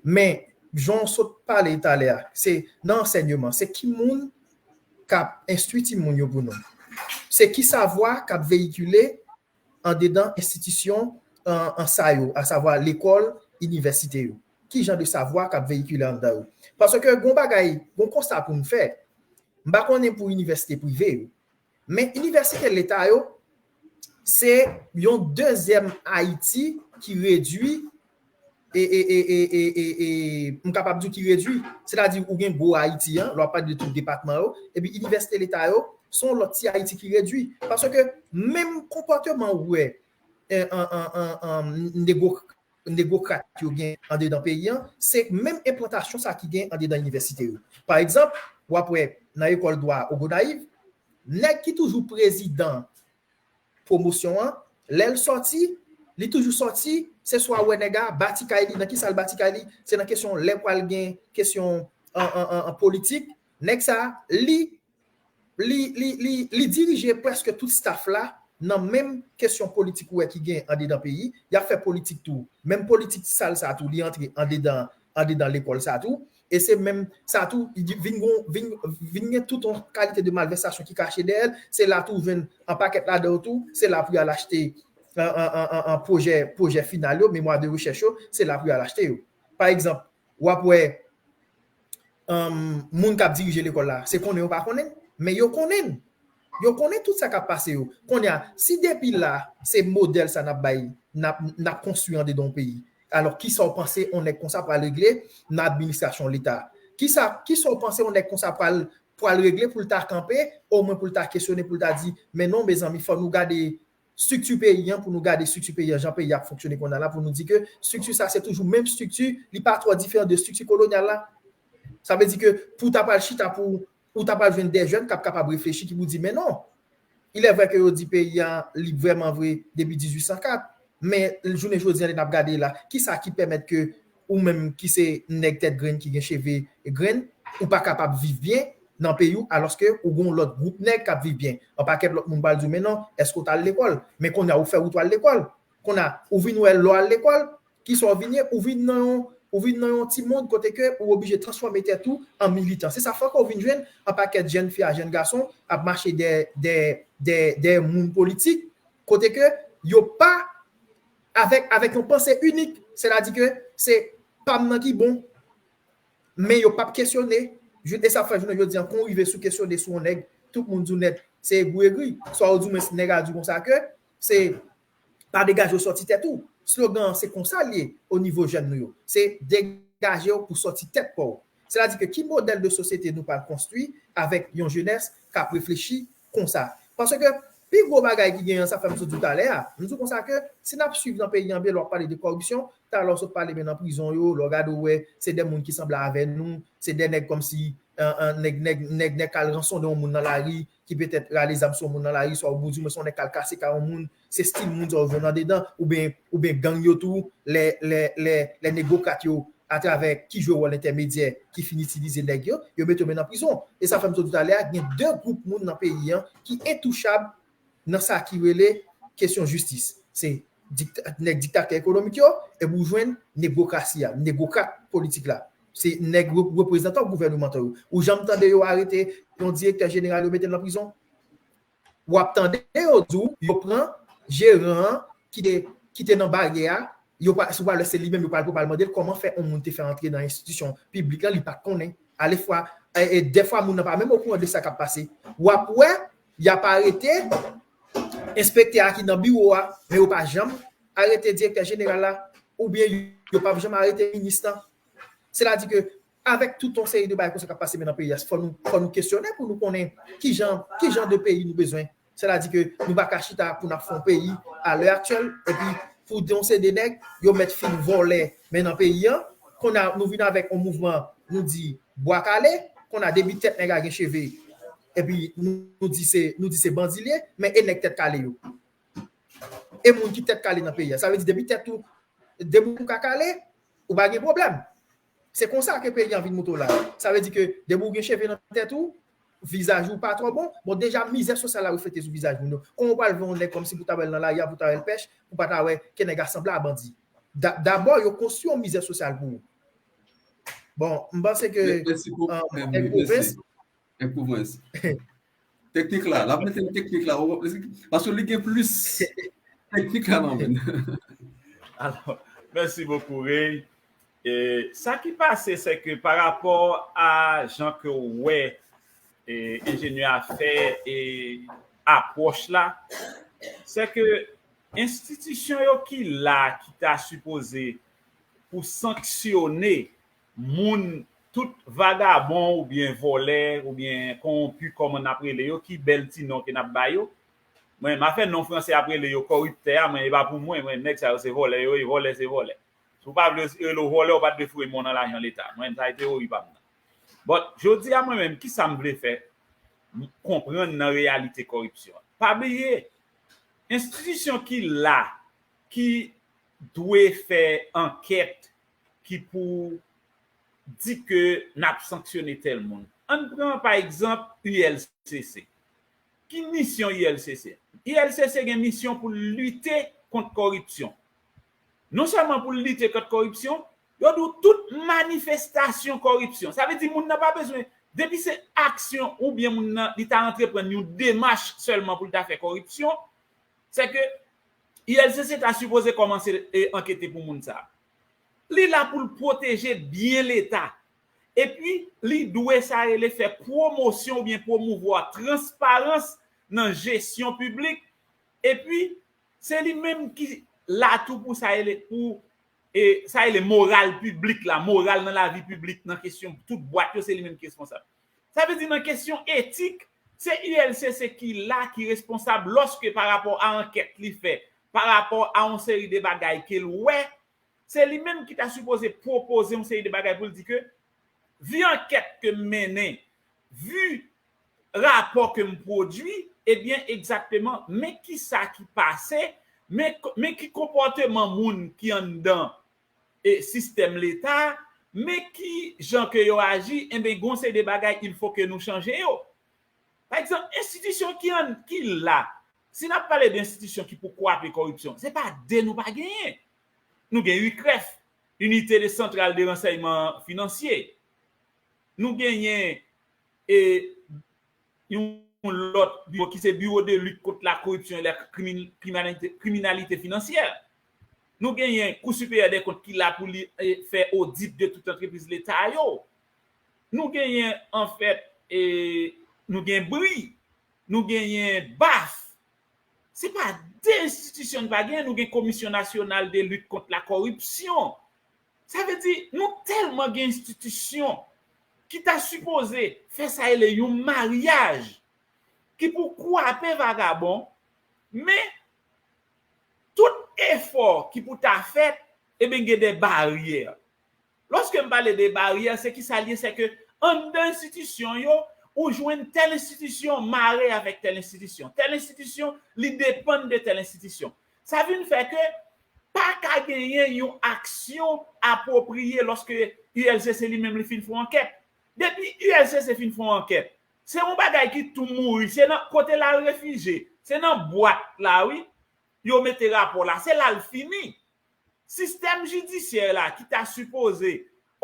Men, jan w sot pale talè a, se nan ansèyman, se ki moun k ap enstwi timoun yo pou nou? Se ki savwa k ap veyikile andedan enstitisyon an, an sa yo, asavwa lekòl, inivèsite yo? Ki jan de savwa k ap veyikile anndan yo? Paske gon bagay, gon konsta pou n fè. M pa konnen pou inivèsite prive yo, men inivèsite leta yo, se yon dezyèm Ayiti ki redwi, e, e, e, e, e, e, e, m kapab di w ki redwi. Sètadi, ou gen gwo Ayiti an, lè w ap pale de tout depatman yo, epi inivèsite leta yo, se yon lòt ti Ayiti ki redwi. Paske menm konpòteman ou wè, e, an, an, an, an, negwo, negwokrat yo gen andedan peyi an, se menm enplantasyon sa ki gen andedan inivèsite yo. Pa egzanp, w ap wè nan ekòl dwa o Gonayiv, nèg ki toujou prezidan pwomosyon an, lè l sòti, li toujou sòti, se swa wè nèg a bati kay li, nan kisa l bati kay li, se nan kesyon lè pral gen kesyon an, an, an, an politik, nèg sa, li, li, li, li, li dirije prèske tout staff la nan menm kesyon politik ou wè ki gen andedan peyi, y ap fè politik tou. Menm politik sal sa tou, li antre andedan, andedan lekòl sa tou. E se menm sa tou, vin, vin, vin gen tout yon kalite de malvèstasyon ki kache dèyè l. Se la tou ou jwenn an pakèt ladan yo tou, se la pou y al achte an, an, an, an, an pwojè, pwojè final yo, memwa de rechèch yo, se la pou y al achte yo. Pa egzanp, w ap wè, um, moun k ap dirije lekòl la, se konnen yo pa konnen, men yo konnen. Yo konnen tout sa k ap pase yo. Kounye a, si depi la, se modèl sa n ap bay, n ap, n ap konstwi andedan yon peyi, alò, kisa w panse yon nèg konsa pral regle nan administrasyon leta? Kisa, kisa w panse yon nèg konsa pral, pral regle pou l ta kanpe, omwen pou l ta kesyone, pou l ta di, men non, mezanmi, fò nou gade estrikti peyi an, pou nou gade estrikti peyi an, jan peyi a ap fonksyone kounye a la, pou nou di ke estrikti sa se toujou menm estrikti, li pa twò diferan de estrikti kolonyal la. Sa vle di ke pou w ta pral chita pou ou ta pral jwenn de jèn k ap kapab reflechi, ki pou di, men non, il est vrai ke yo di peyi a li vrèman vre depi dizuit san kat, men jounen jodi a, lè n ap gade la, kisa ki pèmèt ke ou menm ki se nèg tèt grenn, ki gen cheve grenn, ou pa kapab viv byen, nan peyi w, alòske ou gen yon lòt gwoup nèg k ap viv byen. Yon pakèt lòt moun pral di w, men non, èske w t al lekòl? Men kounye a ou fè wout w al lekòl. Kounye a, ou vin wè lè w al lekòl, kisa w vin ye? Ou vin nan yon, ou vin nan yon ti mond kote ke ou oblije transfòme tèt ou an militan. Se sa fè ke w vin jwenn yon pakèt jèn fi a jèn gason ap mache dèyè, dèyè, dèyè, dèyè moun politik, kote ke yo pa avèk, avèk yon panse inik, sètadi ke se pa m nan ki bon, men yo p ap kesyone. Jou-, e sa fè jounen jodi a, kon w rive sou kesyone sou yon nèg, tout moun di w nèt, se egri egri. Swa yo di w, men nèg a di w konsa ke se pa degaje w sòti tèt ou. Slogan an, se konsa l ye o nivo jèn nou yo. Se degaje w pou sòti tèt pa w. Sètadi ke ki modèl de sosyete nou pral konstwi avèk yon jenès k ap reflechi konsa? Paske pi gwo bagay ki genyen an, sa fè m sot di w talè a. M di w konsa ke si n ap swiv nan peyi an byen, lè w ap pale de kòripsyon, talè w sot pale men nan prizon yo, lè w gade w wè, se de moun ki sanble avè nou, se de nèg kòmsi, an, an, nèg, nèg, nèg, nèg k al ransone yon moun nan lari, ki petèt rale zam sou yon moun nan lari, swa ou di w men se yon nèg k al kase kay yon moun, se stil moun sa yo jwenn andedan, oubyen, oubyen gang yo tou, lè, lè, lè, lè negwokrat yo, atravè ki jwe wòl entèmedyè, ki fin itilize nèg yo, yo mete yo men nan prizon. E sa fè m sot di w talè a, gen de gwoup moun nan peyi an ki entouchab nan sa ki rele kesyon jistis. Se dikta-, nèg diktatè ekonomik yo, epi w jwenn negwokrasi a, negwokrat politik la. Se nèg re-, reprezantan gouvènemantal yo. Ou janm tande yo arete yon direktè jeneral, yo mete l nan prizon? W ap tande yo di w, yo pran jeran an ki te, ki te nan baryè a, yo pa, si w pa wè se li menm, yo pral, pral mande l kòman fè yon moun te fè antre nan enstitisyon piblik la, li pa t konnen. Alèfwa, e, e dèfwa moun nan pa menm okouran de sa k ap pase. W ap wè, y ap arete enspektè a ki nan biwo a, men yo pa janm arete direktè jeneral la, oubyen yo p ap janm arete minis lan. Sètadi ke, avèk tout yon seri de bagay konsa k ap pase men nan peyi a, fò nou, fò nou kesyone pou nou konnen ki jan, ki jan de peyi nou bezwen. Sètadi ke nou pa ka chita pou n ap fè yon peyi a lè aktyèl, epi pou yon seri de nèg, yo mèt fin vòlè men nan peyi an, kounye a nou vin avèk yon mouvman, nou di bwa kale, kounye a depi tèt nèg la gen cheve, epi nou, nou di se, nou di se bandi l ye, men e nèg tèt kale yo? E moun ki tèt kale nan peyi a? Sa vle di depi tèt ou, depi ou ka kale, ou pa gen pwoblèm. Se konsa ke peyi an vin monte w la. Sa vle di ke depi w gen cheve nan tèt ou, vizaj ou pa twò bon, bon, deja mizè sosyal la reflete sou vizaj moun yo. Kòman w pral vè yon nèg kòmsi pou ta wè l nan lari a, pou ta wè l pèch, pou pa ta wè ke nèg la sanble a bandi? Da-, dabò, yo konstwi yon mizè sosyal pou ou. Bon, m panse ke, Mèsi pou, euh, mèsi, nèg mèsi. pwovens, Nèg pwovens. Teknik la, l ap mete teknik la, ou, paske li gen plis teknik la nan men. Alò, mèsi bokou, Ray. E, sa ki pase, se ke pa rapò a jan ke w wè, e, enjenyè a fè, e, apwòch la, se ke enstitisyon yo ki la, ki ta sipoze pou sanksyone moun, tout vagabon oubyen vòlè oubyen kowonpi, kòman n ap rele yo, ki bèl ti non ke n ap ba yo. Mwen, m a fè non franse ap rele yo kòriptè a, mwen, e pa pou mwen, mwen, nèg sa yo se vòlè yo ye, vòlè se vòlè. Si w pa vle yo rele w vòlè, ou pa t dwe foure men w nan lajan leta. Mwen, sa e teyori pa m nan. But, jodi a mwen menm, kisa m vle fè m konprann nan reyalite kòripsyon an? Pa bliye, enstitisyon ki la, ki dwe fè ankèt ki pou di ke n ap sanksyone tèl moun. Ann pran, pa egzanp, U L C C. Ki misyon U L C C? U L C C gen misyon pou l lite kont kòripsyon. Non sèlman pou l lite kont kòripsyon, yo di w tout manifestasyon kòripsyon. Sa vle di moun nan pa bezwen, depi se aksyon oubyen moun nan, li ta antreprann yon demach sèlman pou l ta fè kòripsyon, se ke U L C C ta sipoze kòmanse, e, ankete pou moun sa a. Li la pou l pwoteje byen leta. Epi, li dwe sa rele fè pwomosyon oubyen pwomouvwa transparans nan jesyon piblik. Epi, se li menm ki la tou pou sa rele, pou, e, sa rele moral piblik la, moral nan lavi piblik, nan kesyon tout bwat yo, se li menm ki responsab. Sa vle di nan kesyon etik, se U L C C ki la, ki responsab lòske pa rapò a ankèt li fè, pa rapò a yon seri de bagay ke l wè, se li menm ki ta sipoze pwopoze yon seri de bagay pou l di ke, vi ankèt ke m mennen, vi rapò ke m pwodui, ebyen, egzakteman, men kisa ki pase, men, men ki konpòteman moun ki anndan e sistèm leta, Men ki jan ke yo aji, enben, gon seri de bagay, il faut que nou chanje yo. Pa egzanp, enstitisyon ki an, ki la, si n ap pale de enstitisyon ki pou kwape kòripsyon, se pa de nou pa genyen. Nou gen UCREF, Unité de Centrale de Renseignement Financier. Nou genyen e, yon lòt biwo ki se Bureau de Lutte contre la Corruption et la Crimin- Criminalité, Criminalité Financière. Nou genyen Cour Supérieure des Comptes ki la pou li e, fè odit de tout antrepriz leta yo. Nou genyen, anfèt, e, nou gen bri, nou genyen baf. Se pa de enstitisyon n pa gen, nou gen Komisyon Nasyonal de Lit kont la Kòripsyon. Sa vle di, nou tèlman gen enstitisyon ki ta sipoze fè sa rele yon maryaj ki pou kwape vagabon, men tout efò ki pou ta fèt, ebyen, gen de baryè. Lòske m pale de baryè, se ki sa l ye, se ke anndan enstitisyon yo, ou jwenn tèl enstitisyon mare avèk tèl enstitisyon. Tèl enstitisyon, li depann de tèl enstitisyon. Sa vin fè ke pa ka genyen yon aksyon apwopriye lòske U L C C li menm li fin fè yon ankèt. Depi U L C C fin fè yon ankèt, se yon bagay ki tou mouri, se nan kote l al refijye, se nan bwat la, wi, yo mete rapò la, se la l fini. Sistèm jidisyè la ki ta sipoze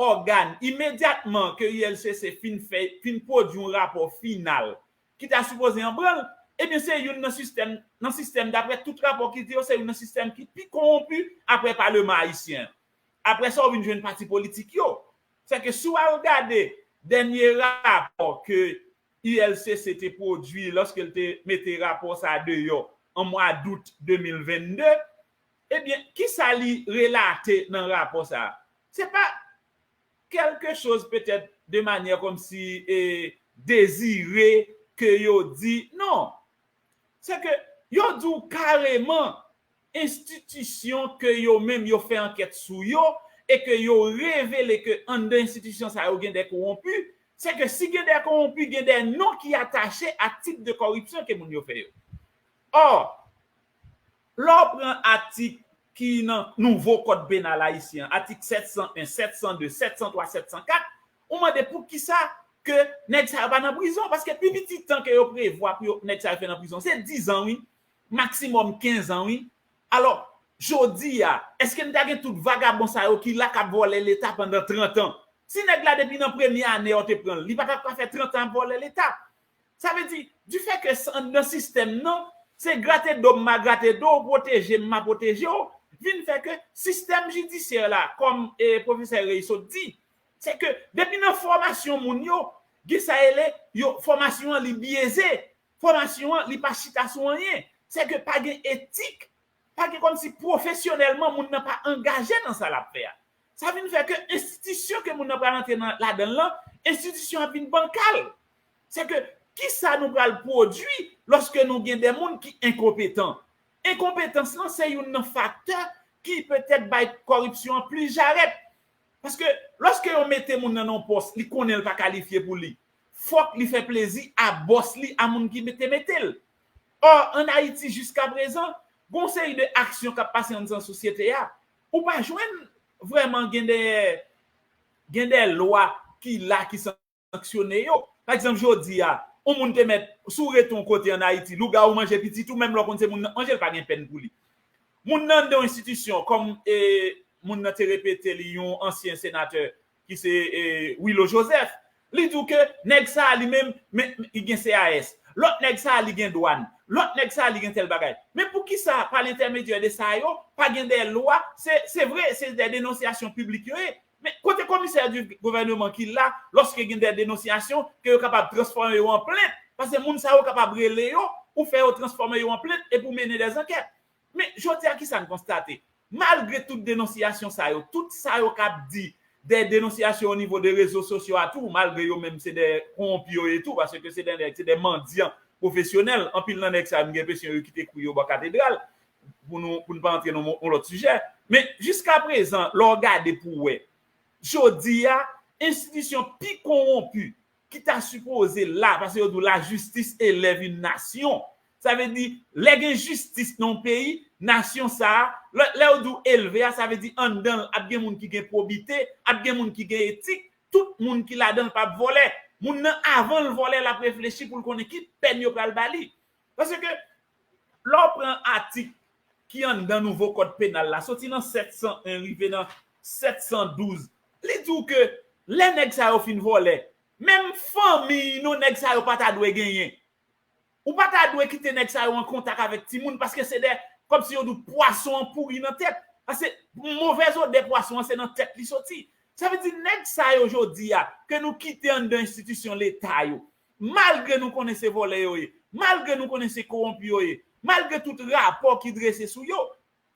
ògàn imedyatman ke U L C C fin fè, fin pwodui yon rapò final ki ta sipoze an branl, ebyen se youn nan sistèm, nan sistèm, daprè tout rapò ki di yo, se youn nan sistèm ki pi kowonpi apre Paleman ayisyen. Apre sa, ou vin jwenn pati politik yo. Se ke si w al gade dènye rapò ke U L C C te pwodui lòske l te mete rapò sa deyò an mwa dout de mil venn de, ebyen, ki sa li relate nan rapò sa? Se pa quelque chose peut-être de manière comme si e, désiré ke yo di. Non. Se ke yo di w kareman enstitisyon ke yo menm yo fè ankèt sou yo e ke yo revele ke anndan enstitisyon sa yo gen de kowonpi, se ke si gen de kowonpi, gen de non ki atache a tip de kòripsyon ke moun yo fè yo. Ò, lè w pran atik ki nan nouvo kòd penal ayisyen an, atik sèt san en, sèt san de, sèt san twa, sèt san kat, ou mande poukisa ke nèg sa yo pa nan prizon, paske pi piti tan ke yo prevwa pou yo, nèg sa yo fè nan prizon, se diz an, wi, maksimòm kenz an, wi. Alò, jodi a, èske n ta gen tout vagabon sa yo ki la k ap vòlè Leta pandan trant an? Si nèg la depi nan premye ane yo te pran l, li pa t ap ka fè trant an ap vòlè Leta. Sa vle di, difè ke s- anndan sistèm nan, se grate do m ma grate do w, pwoteje m ma pwoteje w, vin fè ke sistèm jidisyè la, kòm e, pwofesè Rey sot di, se ke depi nan fòmasyon moun yo, gen sa rele yo, fòmasyon an li byeze, fòmasyon an li pa chita sou anyen, se ke pa gen etik, pa gen kòmsi pwofesyonèlman moun nan pa angaje nan sa l ap fè a. Sa vin fè ke enstitisyon ke moun nan pral antre nan ladan l lan, enstitisyon ap vin bankal. Se ke kisa nou pral pwodui lòske nou gen de moun ki enkonpetan? Enkonpetans lan se youn nan faktè ki petèt bay kòripsyon an plis jarèt. Paske lòske yo mete moun nan nan yon pòs, li konnen l pa kalifye pou li. Fòk li fè plezi a bòs li, a moun ki te mete l. Ò, ann Ayiti, jiskaprezan, gon seri de aksyon k ap pase anndan sosyete a, ou pa jwenn vrèman gen de, gen de lwa ki la ki sanksyone yo. Pa egzanp, jodi a, yon moun te mèt, si w rete yon kote ann Ayiti, lougawou manje pitit ou, menm lè w konn se moun nan k manje l, pa gen pèn pou li. Moun nan anndan yon enstitisyon, kòm e, moun nan te repete li, yon ansyen senatè ki se e, Willo Joseph, li di w ke nèg sa a li menm, men, men, li gen C A S. Lòt nèg sa a li gen dwàn. Lòt nèg sa a li gen tèl bagay. Men poukisa, pa lentèmedyè de sa yo, pa gen de lwa? Se, se vre, se de denonsyasyon piblik yo ye. Men kote komisè di gouvèneman ki la, lòske gen de denonsyasyon, ke yo kapab transfòme yo an plent? Paske moun sa yo kapab rele yo, ou fè yo transfòme yo an plent, epi w mennen de zankèt. Men jodi a, kisa n konstate? Malgre tout denonsyasyon sa yo, tout sa yo k ap di, de denonsyasyon o nivo de rezo sosyo a tou, malgre yo menm se de kowonpi yo ye tou, paske se de nèg, se de mandyan pwofesyonèl, anpil nan nèg sa yo, m gen enpresyon yo kite kwi yo bò katedral, pou nou, pou n pa antre nan yon lòt sijè. Men jiskaprezan, lè w gade pou w wè, jodi a, enstitisyon pi kowonpi ki ta sipoze la, paske yo di w lajistis elèv yon nasyon, Sa vle di, lè gen jistis nan yon peyi, nasyon sa a, lè, lè yo di w elve a, sa vle di anndan l ap gen moun ki gen pwobite, ap gen moun ki gen etik, tout moun ki ladan l p ap vòlè. Moun nan, avan l vòlè, l ap reflechi pou l konnen ki pèn yo pral ba li. Paske, lè w pran atik ki anndan nouvo kòd penal la, soti nan sèt san en rive nan sèt san douz, li di w ke lè nèg sa yo fin vòlè, menm fanmiy nou nèg sa yo pa ta dwe genyen. Ou pa ta dwe kite nèg sa yo an kontak avèk timoun, paske se de, kòmsi yo di w pwason an pouri nan tèt. Paske movèz odè pwason an se nan tèt li soti. Sa vle di nèg sa yo jodi a, ke nou kite anndan enstitisyon Leta yo, malgre nou konnen se vòlè yo ye, malgre nou konnen se kowonpi yo ye, malgre tout rapò ki drese sou yo.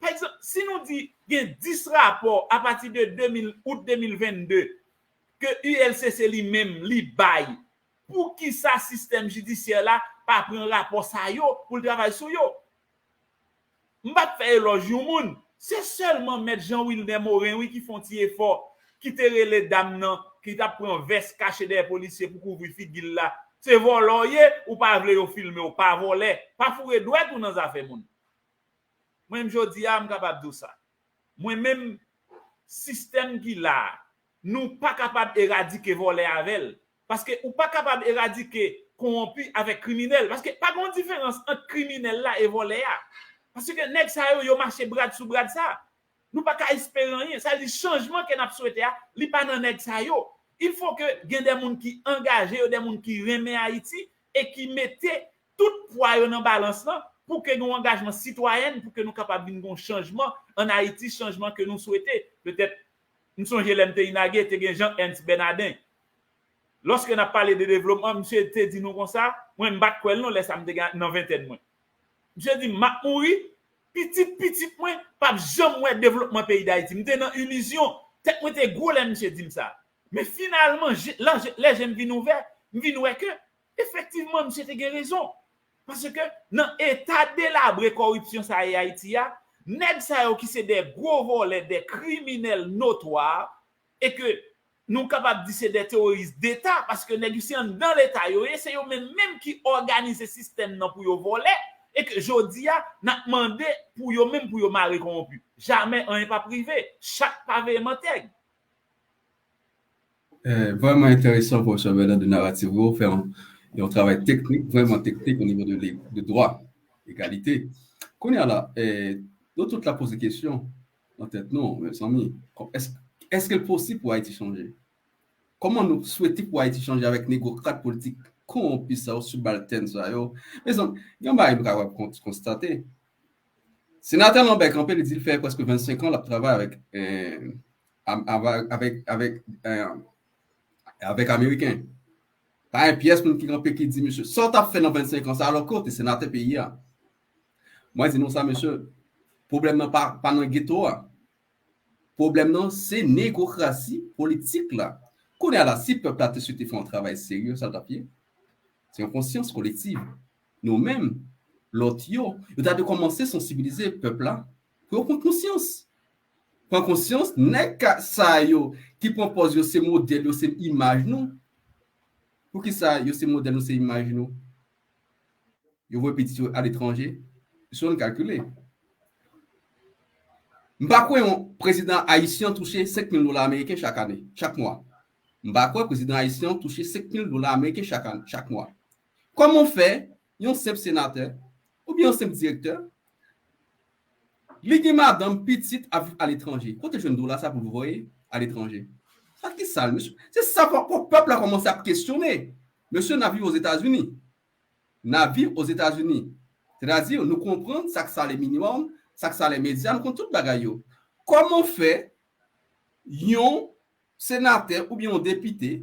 Pa egzanp, si nou di gen dis rapò apati de de mil, out de mil vennde, ke U L C C li menm li bay, poukisa sistèm jidisyè la pa pran rapò sa yo pou l travay sou yo? M p ap fè elòj yon moun, se sèlman mèt Jean Wilner Morin, wi, ki fè yon ti efò, ki te rele dam nan, ki t ap pran vès kache dèyè polisye pou kouvri figi l la. Se vòlè w ye, ou pa vle yo filme w, pa vòlè, pa foure dwèt ou nan zafè moun. Mwen menm jodi a, m kapab di w sa. Mwen menm, sistèm ki la a, nou pa kapab eradike vòlè avè l. Paske ou pa kapab eradike kowonpi avèk kriminèl. Paske pa gen yon diferans ant kriminèl la e vòlè a. Paske nèg sa yo, yo mache brad sou brad sa. Nou pa ka espere anyen. Sa vle di chanjman ke n ap swete a, li pa nan nèg sa yo. Il faut que gen de moun ki angaje yo, de moun ki renmen Ayiti e ki mete tout pwa yo nan balans lan pou ke gen yon angajman sitwayèn, pou ke nou kapab vin gen yon chanjman ann Ayiti, chanjman ke nou swete. Petèt, m sonje lè m te inage, te gen Jean Ernst Bernardin. Lòske n ap pale de devlopman, misye te di nou konsa, mwen m pa t kwè l non, lè sa m te gen nan ventèn mwen. Misye di m, "M ap mouri, pitit pitit mwen p ap janm wè devlopman peyi Dayiti." M te nan ilizyon, tèt mwen te gwo lè misye di m sa. Men finalman, je, lè je, lè je m vin ouvè, m vin wè ke, efektivman, misye te gen rezon. Paske nan eta delabre kòripsyon sa ye Ayiti a, nèg sa yo ki se de gwo vòlè, de kriminèl notwa, e ke nou kapab di se de teworis deta, paske nèg yo se anndan Leta yo ye, se yo menm menm ki òganize sistèm nan pou yo vòlè, e ke jodi a, n ap mande pou yo menm pou yo mare kowonpi. Jamè anyen p ap rive, chat pa veye mantèg. Eh, vrèman enteresan, pwofesè Bernard, de narativ ou fè yon, yon travay teknik, vrèman teknik o nivo de, de dwa, egalite. Kounye a la, eh, nou tout la poze kesyon nan tèt nou, mezanmi, èske, èske l posib pou Ayiti chanje? Kòman nou swete pou Ayiti chanje avèk negokrat politik kowonpi sa yo, sibaltèn sa yo? Mezanmi, gen yon bagay nou kapab konstate. Senatè Lambert kanpe, li di l fè prèske vennsenk an l ap travay avèk, eh, avèk, avèk, avèk, eh, avèk Ameriken. Pa gen pyès moun ki kanpe ki di, "Mesye, sa w t ap fè nan vennsenk an sa, alò ke w te senatè peyi a?" Mwen di nou sa, mesye, pwoblèm nan pa, pa nan geto a. Pwoblèm nan, se negokrasi politik la. Kounye a la, si pèp la te swete fè yon travay serye, sa l t ap ye? Se yon konsyans kolektiv. Nou menm, lòt yo, yo ta dwe kòmanse sansibilize pèp la pou yo pran konsyans. Pran konsyans, nèg sa yo ki pran pòz yo se modèl, yo se imaj nou. Poukisa yo se modèl nou, se imaj nou? Yo voye pitit yo aletranje. Jis ann kalkile. M pa kwè yon prezidan ayisyen touche senk mil dola ameriken chak ane, chak mwa. M pa kwè prezidan ayisyen touche senk mil dola ameriken chak ane, chak mwa. Kòman fè yon senp senatè oubyen yon senp direktè, li gen madanm, pitit ap viv aletranje? Kote jwenn dola sa pou l voye aletranje? Sa ki sa l, mesye? Se sa pou, pou pèp la kòmanse ap kesyone. Mesye, n ap viv Ozetazini. N ap viv Ozetazini. Sètadi, nou konprann sa k salè minimòm, sa k salè medya, nou konn tout bagay yo. Kòman fè yon senatè oubyen yon depite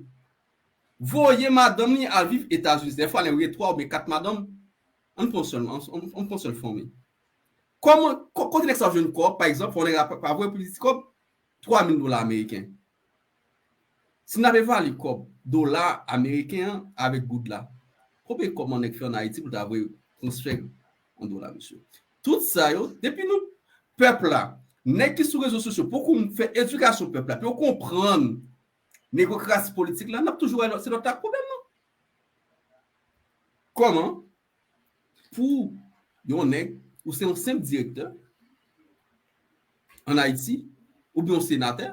voye madanm li al viv Etazini? Dèfwa, lè yo gen twa oubyen kat madanm, ann pran sèl, ann, ann, ann pran sèl fanmi. Kòman, ko-, kote nèg sa jwenn kòb, pa egzanp, fò nèg la pa, pa voye plis kòb, twa mil dola ameriken. Si n ap evalye kòb, dola ameriken an avèk goud la, konbyen kòb yon nèg fè ann Ayiti pou l ta voye transfè an dola, mesye? Tout sa yo, depi nou, pèp la, nèg ki sou rezo sosyo, poko fè edikasyon pèp la, pou yo konprann negokrasi politik la, n ap toujou wè se lòt la k pwoblèm nan. Kòman? pou yon nèg, ou se yon senp direktè ann Ayiti, oubyen yon senatè,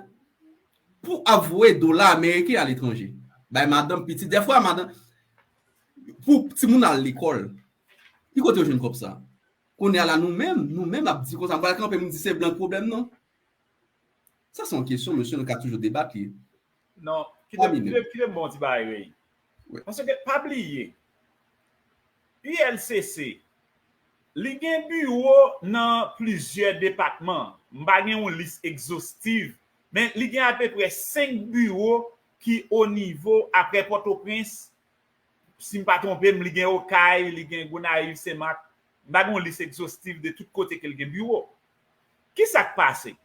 pou ap voye dola ameriken aletranje, bay madanm, pitit, dèfwa madanm, pou timoun al lekòl. Ki kote yo jwenn kòb sa? Kounye a la, nou menm, nou menm ap di konsa, m pral kanpe, m di se blan k pwoblèm nan. Sa se yon kesyon, mesye, nou ka toujou debat li. Non, kite, kite, kite m bon ti bagay, Rey. Paske, pa bliye, U L C C, li gen biwo nan plizyè depatman. M pa gen yon lis egzostiv, men li gen apeprè senk biwo ki o nivo, aprè Pòtoprens, si m pa twonpe m, li gen Okay, li gen Gonayiv, Senmak. M pa gen yon lis egzostiv de tout kote ke l gen biwo. Ki sa k pase?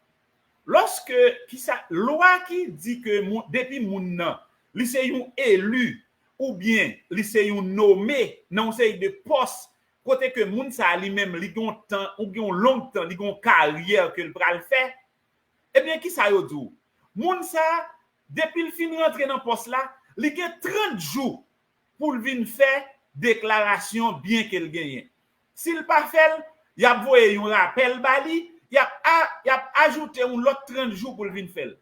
Lòske, ki sa, lwa ki di ke moun, depi moun nan, li se yon eli, oubyen li se yon nome nan yon seri de pòs, kote ke moun sa a li menm, li gen yon tan, ou gen yon long tan, li gen yon karyè ke l pral fè, ebyen, ki sa yo di w? Moun sa a, depi l fin rantre nan pòs la, li gen trant jou pou l vin fè deklarasyon byen ke l genyen. Si l pa fè l, y ap voye yon rapèl ba li, y ap, a, y ap ajoute yon lòt trant jou pou l vin fè l.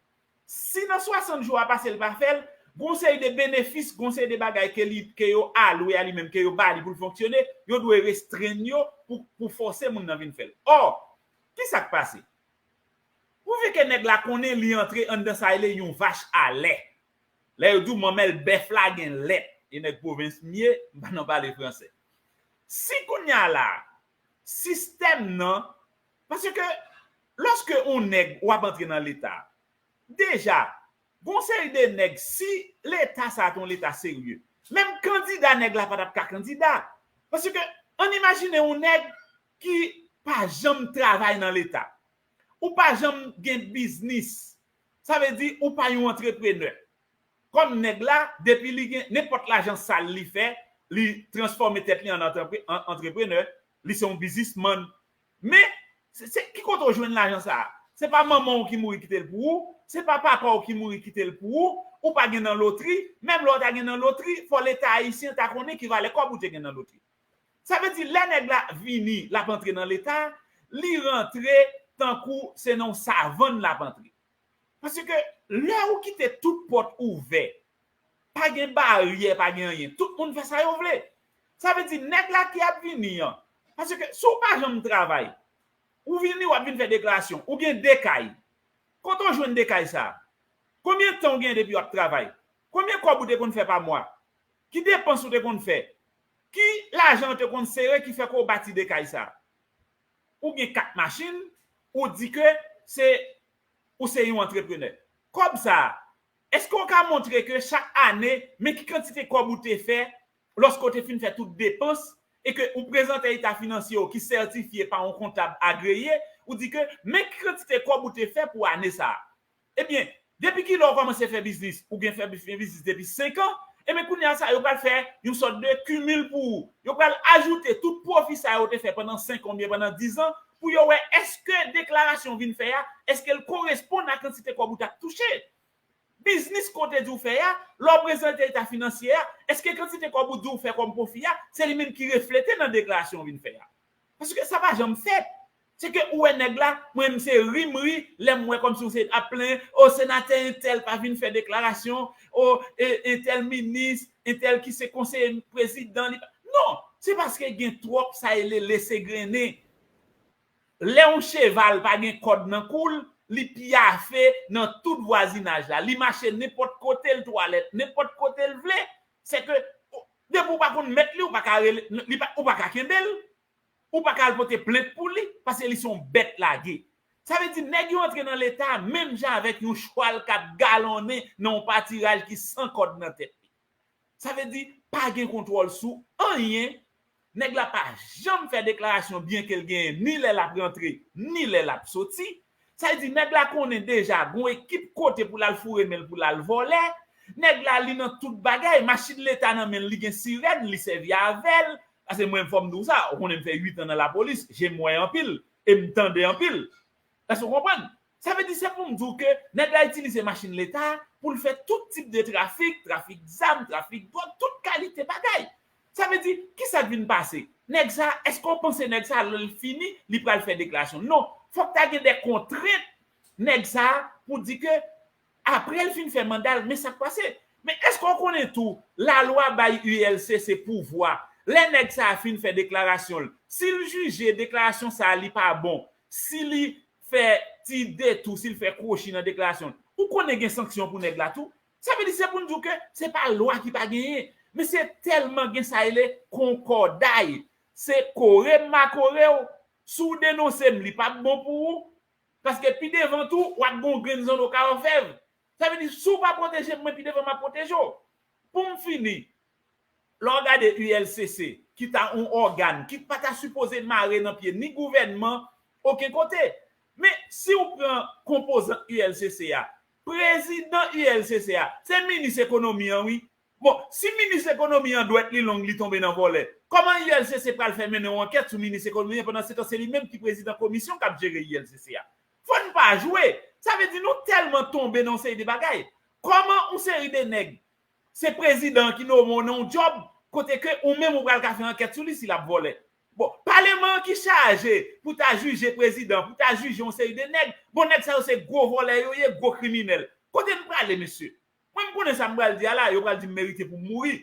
Si nan swasant jou a pase l pa fè l, gon seri de benefis, gon seri de bagay ke li, ke yo alwe a li menm, ke yo ba li pou l fonksyone, yo dwe restrenn yo pou, pou fòse moun nan vin fè l. Ò, ki sa k pase? Pwouve ke nèg la konnen li antre anndan sa rele yon vach a lè. Lè yo di w manmèl bèf la gen lèt, e nèg pwovens m ye, m pa nan pale fransè. Si kounye a la, sistèm nan, paske lòske yon nèg w ap antre nan Leta, deja, gon seri de nèg, si Leta sa a te yon Leta serye, menm kandida nèg la pa t ap ka kandida. Paske, ann imajine yon nèg ki pa janm travay nan Leta. Ou pa janm gen biznis. Sa vle di ou pa yon antreprenè. Kòm nèg la, depi li gen nenpòt lajan sal li fè, li transfòme tèt li an antrepre-, an antreprenè, li se yon biznismann. Men, se, se ki kote w jwenn lajan sa a? Se pa manman w ki mouri kite l pou ou, se pa papa w ki mouri kite l pou ou, ou pa gen nan lotri, menm lè w ta gen nan lotri, fò Leta ayisyen ta konnen ki valè kòb ou te gen nan lotri. Sa vle di, lè nèg la vini, l ap antre nan Leta, li rantre tankou se nan yon savann l ap antre. Paske lè ou kite tout pòt ouvè, pa gen baryè, pa gen anyen, tout moun fè sa yo vle. Sa vle di, nèg la ki ap vini an, paske si w pa janm travay, ou vini, w ap vin fè deklarasyon, ou gen de kay. Kote w jwenn de kay sa a? Konbyen tan w gen depi w ap travay? Konbyen kòb ou te konn fè pa mwa? Ki depans ou te konn fè? Ki lajan ou te konn sere ki fè ke w bati de kay sa a? Ou gen kat machin, ou di ke se, ou se yon antreprenè. Kòb sa a, èske w ka montre ke chak ane, men ki kantite kòb ou te fè lòske w te fin fè tout depans, e ke ou prezante eta finansye w ki sètifye pa yon kontab agreye, ou di ke men ki kantite kòb ou te fè pou ane sa a. Ebyen, depi kilè w kòmanse fè biznis? Ou gen fè bi-, fè biznis depi senk an, ebyen kounye a sa, yo pral fè yon sòt de cumul pou ou. Yo pral ajoute tout pwofi sa yo te fè pandan senk an oubyen pandan diz an, pou yo wè èske deklarasyon w vin fè a, èske l koresponn a kantite kòb ou t ap touche. Biznis ke w te di w fè a, lè w prezante eta finansye a, èske kantite kòb ou di w fè kòm pwofi a, se li menm ki reflete nan deklarasyon w vin fè a? Paske sa pa janm fèt. Se ke ou wè nèg la, mwen menm se ri m ri, lè m wè kòmsi w se ap plenyen, o senatè entèl pa vin fè deklarasyon, o e, entèl minis, entèl ki se konseye prezidan, li pa. Non, se paske gen twòp sa rele lese grennen. Lè yon cheval pa gen kòd nan kou l, li pyafe nan tout vwazinaj la. Li mache nenpòt kote l twalèt, nenpòt kote l vle. Se ke, depi w pa konn mèt li, ou pa ka rele, li pa, ou pa ka kenbe l. Ou pa ka al pote plent pou li, paske li se yon bèt lage. Sa vle di, nèg yo antre nan Leta menm jan avèk yon chwal k ap galonnen nan yon patiraj ki san kòd nan tèt li. Sa vle di, pa gen kontwòl sou anyen. Nèg la pa janm fè deklarasyon byen ke l genyen, ni lè l ap rantre, ni lè l ap soti. Sa vle di, nèg la konnen deja gon ekip kote pou l al foure men l pou l al vòlè. Nèg la, li nan tout bagay, machin Leta nan men l, li gen sirèn, li sèvi avè l. Paske mwen, fò m di w sa, ou konnen m fè uit an nan lapolis, je m wè anpil, e m tande anpil. Èske w konprann? Sa vle di, se pou m di w ke nèg la itilize machin Leta pou l fè tout tip de trafik, trafik zam, trafik dwòg, tout kalite bagay. Sa vle di, ki sa k vin pase? Nèg sa, èske w panse nèg sa, lè l fini, li pral fè deklarasyon? Non, fòk ta gen de kontrent nèg sa pou di ke apre l fin fè manda l, men sa k pase. Men èske w konnen tou, lalwa bay U L C C pouvwa, lè nèg sa a fin fè deklarasyon l, si l jije deklarasyon sa a li pa bon, si li fè ti detou, si l fè kwochi nan deklarasyon l, ou konnen gen sanksyon pou nèg la tou. Sa vle di se pou n di w ke se pa lwa ki pa genyen, men se tèlman gen sa rele konkòday. Se kore m ma kore w, si w denonse m, li p ap bon pou ou, paske pi devan tou, w ap gen yon grenn zanno ka ofèv. Sa vle di, si w pa pwoteje m, mwen pi devan m ap pwoteje w. Pou m fini, lè w gade U L C C, ki ta yon ògàn, ki pa ta sipoze mare nan pye ni gouvènman, okenn kote. Men, si w pran konpozan U L C C a, prezidan U L C C a, se minis ekonomi an, wi. Bon, si minis ekonomi an dwèt li long, li tonbe nan vòlè, kòman U L C C pral fè mennen yon ankèt sou minis ekonomi an pandan se tan se li menm ki prezidan komisyon k ap jere U L C C a? Fò n pa jwe. Sa vle di nou tèlman tonbe nan yon seri de bagay. Kòman yon seri de nèg, se prezidan ki nome w nan yon djòb, kote ke ou menm ou pral ka fè ankèt sou li si l ap vòlè? Bon, paleman an ki chaje pou ta jije prezidan, pou ta jije yon seri de nèg, bon, nèg sa yo se gwo vòlè yo ye, gwo kriminèl. Kote n prale, mesye? Mwen, m konnen sa m pral di a la, yo pral di m merite pou m mouri.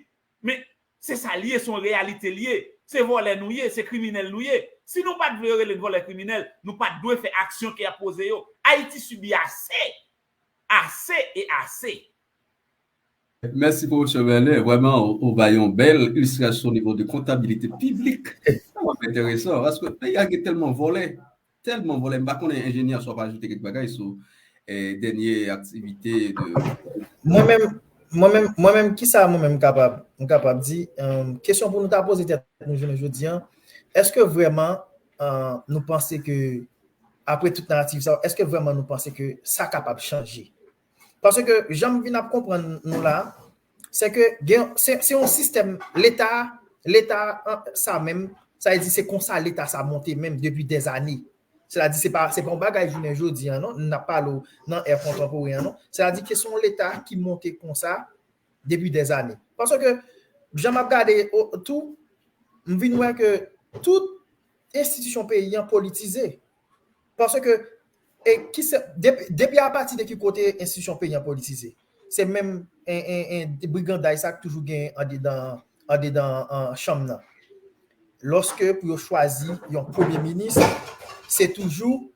Men, se sa l ye, se yon reyalite l ye. Se vòlè nou ye, se kriminèl nou ye. Si nou pa t vle yo rele n vòlè kriminèl, nou pa t dwe fè aksyon ke y ap poze yo. Ayiti sibi ase. Ase e ase. Mèsi, Pwofesè Bèlè. Vrèman, ou, ou bay yon bèl ilistrasyon o nivo de kontabilite piblik. Sa vrèman enteresan, paske peyi a gen tèlman vòlè. Tèlman vòlè, m pa konnen enjenyè si w ap ajoute kèk bagay sou eh, dènye aktivite de. Mwen menm, mwen menm, mwen menm, kisa mwen menm m kapab, m kapab di, um, kesyon pou nou ta poze tèt nou jounen jodi an, èske vrèman uh, nou panse ke, apre tout naratif sa, èske vrèman nou panse ke sa kapab chanje? Paske jan m vin ap konprann nou la, se ke gen, se, se yon sistèm Leta, Leta sa menm, sa vle di se konsa Leta sa monte menm depi dèzane. Sètadi se pa, se pa yon bagay jounen jodi an non, n ap pale w nan è kontanporen an non. Sètadi ke se yon Leta ki monte konsa depi dèzane. Paske jan m ap gade tou, m vin wè ke tout enstitisyon peyi an politize. Paske e ki se, depi, depi apati de ki kote enstitisyon peyi an politize? Se menm en, en, en briganday sa k toujou gen andedan, andedan an, chanm nan. Lòske pou yo chwazi yon premye minis, se toujou